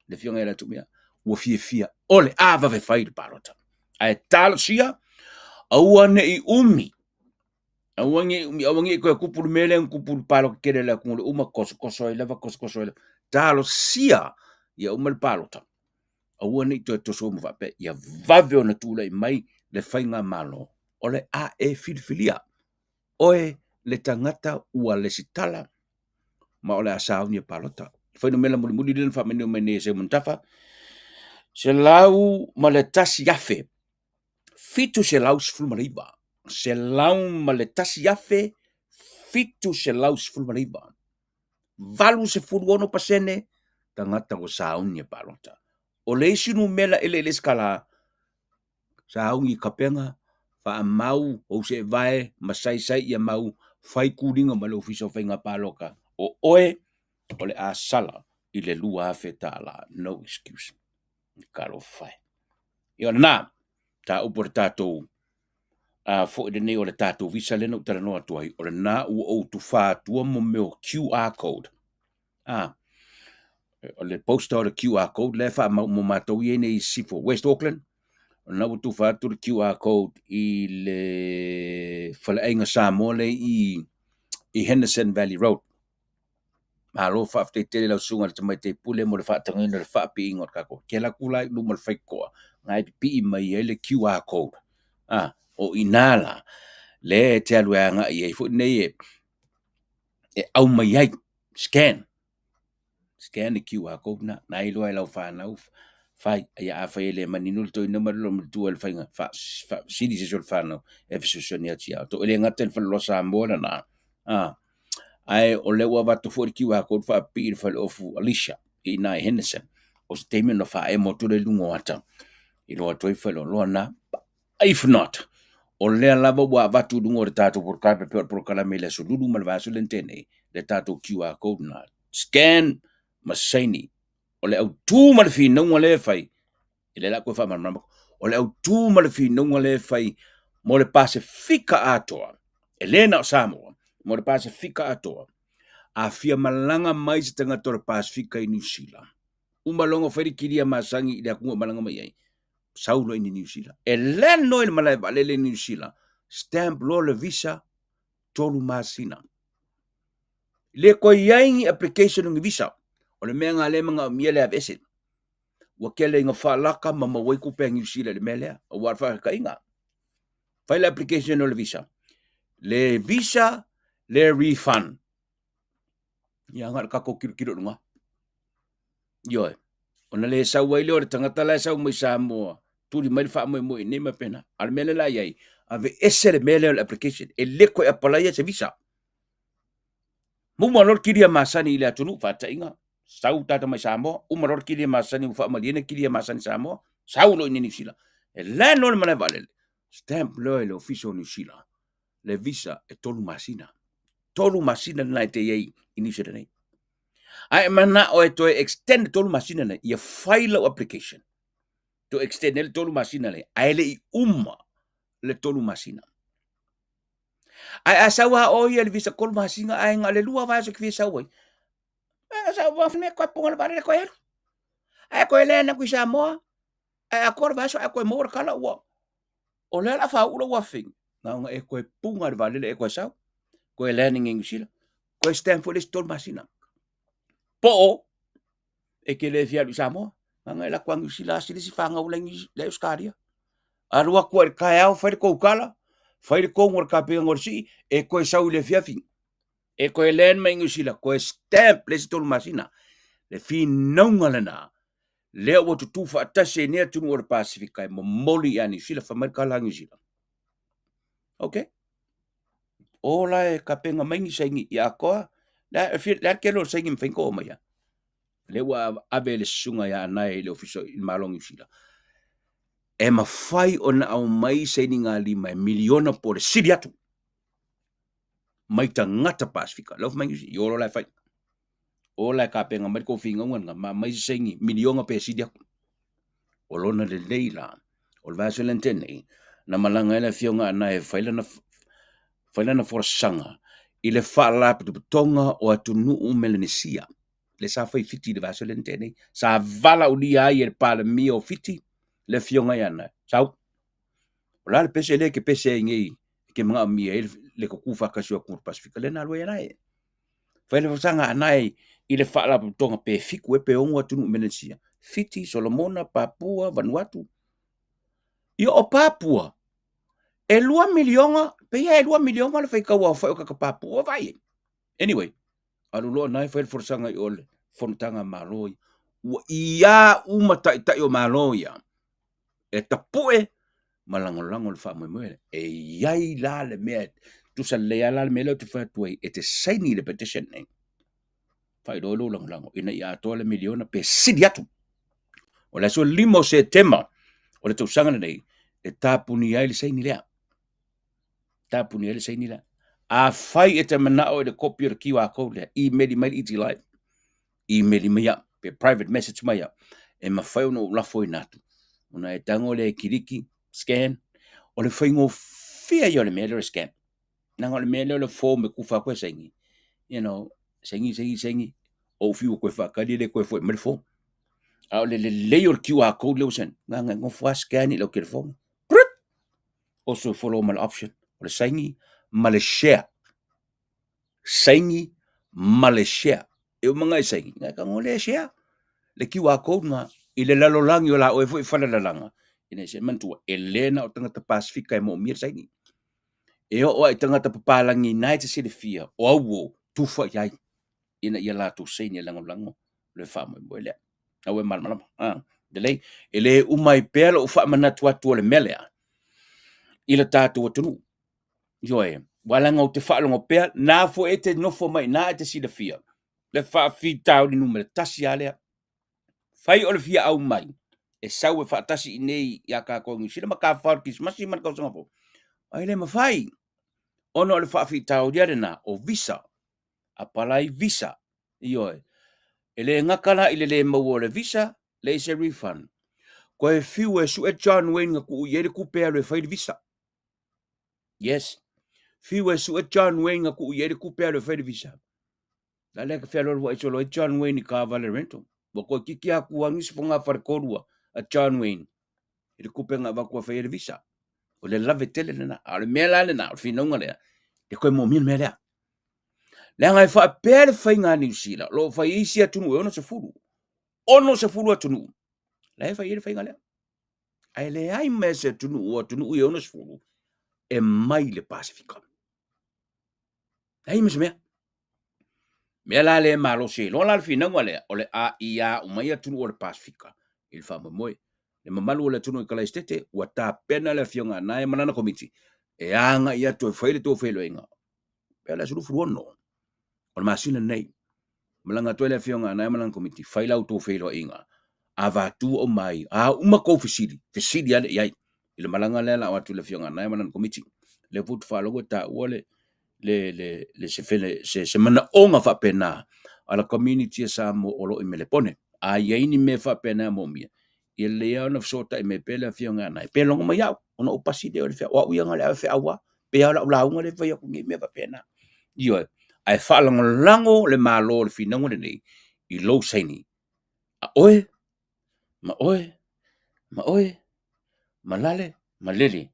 le Afioga ia Leatumia, ua fiafia o le a vave fai le palota. Ae talosia, aua ne i umi, aua ne i umi, aua ne i toe tupu le mea lea na tupu i le palota tele a le atunuu, le uma tosotoso ai lava, tosotoso ai lava. Talosia ia uma le palota, aua ne i toe toso uma faapea, ia vave ona tulai mai le faigamalo o le a e filifilia oe le tagata ua lesitala ma o le a sauni e palota. Fuainumera mulimuli lea na faamanino mai nei e Simon Tafa, 101,719. 101,719. 86% tagata ua sauni e palota. O le isi numera e le i lesitala, sauni i kapega, faamau ou seevae ma saisai ia mau, fai tuliga ma le Ofisa o Faiga Palota, o oe o le a sala i le $2,000. No excuse. Talofa e. Ia o lena, mataupu o le tatou a foi lenei o le tatou visa lea na ou talanoa atu ai, o lena ua ou tufa atua mo mea o QR code. A, o le poster o le QR code lea e faamau mo matou ia nei i Sisifo, West Auckland, o lena ua tufa atu le QR code i le faleaiga Samoa lea i Henderson Valley Road. Malo faafetai tele lau susuga i le Tamaitai Pule mo le faatagaina o le faapiiga o le tatou. Ke alu atu la i luma o le faitotoa, na e pipii mai ai le QR code. A, o i ina la, lea e te alu e agai ai foi nei e aumai ai, scan, scan le QR code na, na iloa e lau fanau fai. Ia afai e le manino le toeaina ma le loomatua i le faiga, faafesili i se isi o le fanau e fesoasoani atu ia outou. E le gata i le Faleoloa Samoa lena, a, ae o lea ua avatu foi le QR code faapipii i le faleofu Alicia i ina i Henderson. O se taimi ona faaemo atu lea i luga o ata, iloa atu ai faleoloa na. If not, o lea lava ua avatu i luga o le tatou polokalame pei o le polokalame i le aso Lulu ma le vaiaso lea na tea nei, le tatou QR code lena. Scan ma saini. O le autu ma le finauga lea e fai, e lea la toe faamalamalama, o le autu ma le finauga lea e fai mo le Pasefika atoa, e le na o Samoa, mo le Pasefika atoa. A fia malaga mai se tagata o le Pasefika i Niu Sila, uma loa ona fai le kilia masani i le atunuu e malaga mai ai, sau loa i Niu Sila. E land loa i le malae vaalele i Niu Sila, stamp loa le visa, 3 masina. Le toe i ai ni application o ni visa. O le mea lena lea e manaomia le aveese. Ua tele ina faalaka ma maua ai tupe a Niu Sila i le mea lea, aua o le faataitaiga, fai le application o le visa, le visa, le refund. Ia na o le tatou tilotilo i luga. Ioe, ona le sau ai lea o le tagata la e sau mai Samoa, tuli mai le faamoemoe i nei ma pena. A o le mea lea la i ai, aveese le mea lea o le application, e le toe apalaia se visa. Uma loa le kilia masani i le atunuu, faataitaiga, sau tagata mai Samoa, uma loa le kilia masani ua faamalieina kilia masani Samoa, sau loa i Niu Sila. E land loa le malae vaalele, stamp loa e le Ofisa o Niu Sila le visa e 3 masina. 3 masina lena e te i ai i Niu Sila nei. A e manao e toe extend le 3 masina nei, ia fai lau application. Toe extend ai le 3 masina nei, ae le i uma le 3 masina. Ae a sau lava oe ia i le visa 3 masina ae na o le 2 vaiaso e te fia sau ai, sau mea koe punga le vaalele koe alu. Ae koe land atu i Samoa, ae atoa le vaiaso ae toe maua le tala ua o lea o le a faauu lou afafine. Na ona e toe punga i le vaalele e toe sau, toe landing i Niu Sila, toe stamp foi le isi 3 masina. Po o e te le fia alu i Samoa, leaga e alu atu lava i Niu Sila asi le isi fanau la i Ausetalia. Alu atu lava i le taeao fai le tou tala, fai le tonu o le tapenaga o le sii, e toe sau i le afiafi. E toe land mai i Niu Sila, toe stamp le isi 3 masina. Le finauga lena, lea ua tutū faatasi ai nei atunuu o le Pasefika e momoli ia Niu Sila, fai mai le tala a Niu Sila. Okay. O la e tapena mai ni saini i atoa, le a le tele o saini e mafai ona oo mai ai. Lea ua ave le susuga ia Anae i le ofisa i le Malo o Niu Sila. E mafai ona aumai sainigalima e miliona po o le sili atu mai tagata Pasefika. Lea ua fai mai Niu Sila, i o la e fai. O la e tapena mai le tou finauga lena, ma aumai se saini miliona pe sili atu. O lona lelei la, o le vaiaso lea na tea nei, na malaga ai le afioga Anae e fai lana, fai lana folasaga i le Faalapotopotoga o Atunuu Melanesia, lea sa fai i Fiti i le vaiaso lea na tea nei. Sa valaaulia ai e le Palemia o Fiti le afioga ia Anae. Sau. O le a le pese lea e te pese ai nei e te manaomia ai le tutū faatasi o atunuu o le Pasefika? Lea na alu ai Anae. Fai le folasaga a Anae i le Faalapotopotoga pe 7 ea pe 6 atunuu Melanesia, Fiti, Solomona, Papua, Vanuatu. Ia o Papua, e 2 miliona, pei lava e 2 miliona le faitau aofai o tagata Papua, vaai i ai. Anyway, alu loa Anae fai le folasaga i o le fonotaga a Malo ia. Ua ia uma taitai o Malo ia e tapue ma lagolago le faamoemoe lea. E i ai la le mea, tusa lelei lava la le mea lea ou te fai atu ai, e te saini i le petition nei, faailoa ai lou lagolago ina ia atoa le miliona pe sili atu. O le aso 5 o Setema o le tausaga lenei e tapunia ai le saini lea. Tapunia ai le saini lea. Afai e te manao i le kopi o le QR code lea, email mai le ET Live, email mai au, pe private message mai au, e mafai ona ou lafoina atu. Ona e tago lea e kiliki, scan, o le faigofie ia o le mea lea o le scan. Leaga o le mea lea o le form e tufa atu e saini, you know, saini, saini, saini, ou fiu e toe faatali e le toe foi mai le form. A o le lelei o le QR code lea ua send, na ona e nofo lava scan i lau telefoni. Prut! Oso e follow ma le option, o le saini ma le share. Saini ma le share. E uma ngai saini, ngai ka ngole e share. Le QR code nga i le lalolagi o la oe foi falalalaga, ina se manatua, e le na o tagata Pasefika e moomia le saini. E oo lava i tagata papalagi na e te silafia o auo tufa i ai ina ia latou saini e lagolago le faamoemoe lea. Au e malamalama. Ah, lelei. E le uma ai pea lou faamanatu atu o le mea lea i le tatou atunuu. Ioe, aua leaga ou te faalogo pea, na foi e te nofo mai i ina e te silafia le faafitauli numera tasi lava lea. Fai o le fia aumai e sau e faatasi i inei ia tatou i Niu Sila ma tafafao i le Kerisimasi ma le tausaga fou, ae le mafai ona o le faafitauli lava lena o visa, apalai visa, ioe. E le gata la i le le maua o le visa, leai se refund. Toe fiu e sue John Wayne na tuu i ai le tupe e alu e fai le visa. Yes. Fiu e sue John Wayne na tuu i ai le tupe e alu e fai le visa. La lea ka fealualu ai solo ai John Wayne i ka vale rental. Ua koe kiki aku a nisi fonga fale kolua a John Wayne i le kupe nga vaku a whai le visa. O le lave tele lena. A o le mea la lena, o le finauga lea, le koe mōmia le mea lea. Leaga e faapea le faiga a Niu Sila, o lo o fai isi atunuu e 60. 60 atunuu. La e fai ai le faiga lea. Ae leai ma se atunuu o atunuu e 60 e mai le Pasefika. Leai ma se mea. Mea la lea e malosi ai loa la le finauga lea, o le a ia uma ai atunuu o le Pasefika i le faamoemoe. Le mamalu o le atunuu i Kalaisitete, ua tapena le Afioga a Naea ma lana komiti e agai atu e fai le tou feiloaiga pe le aso 26 o le masina lenei. Malaga atu ai le Afioga a Naea ma lana komiti, fai la outou feiloaiga, avatu aumai, a uma kou fesili, fesili ane i ai. I le malaga lea la o atu le Afioga a Naea ma lana komiti. Lea foi ou te faalogo e taua le le, le, le se, fele, se, se manaoga faapena a la community a Samoa o lo o i Melepone. A i ai ni mea faapena e moomia, ia lelei lava ona fesootai mai pea le afioga ia Naea, pe logo mai au, ona ou pasi lea o le feau, o au ia na o le ave feau lava, pe a o lau lauga lea e fai atu nei mea faapena. Ioe, ae faalagolago le Malo o le finauga lenei i lou saini, a oe, ma oe, ma oe, ma Lale, ma Lele.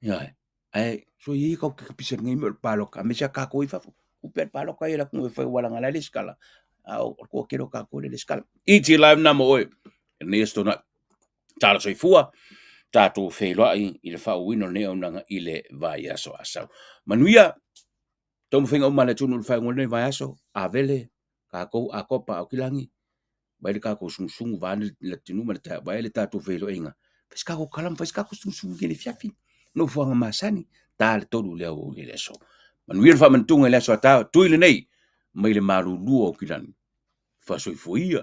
Ioe, ae soia ia tatou te tapisa i lenei mea o le palota, aemaise lava tatou i fafo. Tupe le palota ia i le atunuu e fai aua leaga o la e resitala, a o le toatele o tatou e le resitala. ET Live na mo oe i lenei aso Toonai. Tala soifua, tatou feiloai i le faauuina o lenei auaunaga i le vaiaso asau. Manuia taumafaiga uma a le atunuu i le faaiuga o lenei vaiaso, Avele, tatou Akopa Aukilagi, vai le tatou sugusugu vaeane le atunuu ma le taeao, vae le tatou feiloaiga, fai se tatou tala ma fai se tatou sugusugu i le afiafi, nofoaga masani, ta le 3 i le aoauli i le aso. Manuia le faamanatuga i le aso a taeao, tui lenei mai le malulu o Aukilani. Faasoifua ia.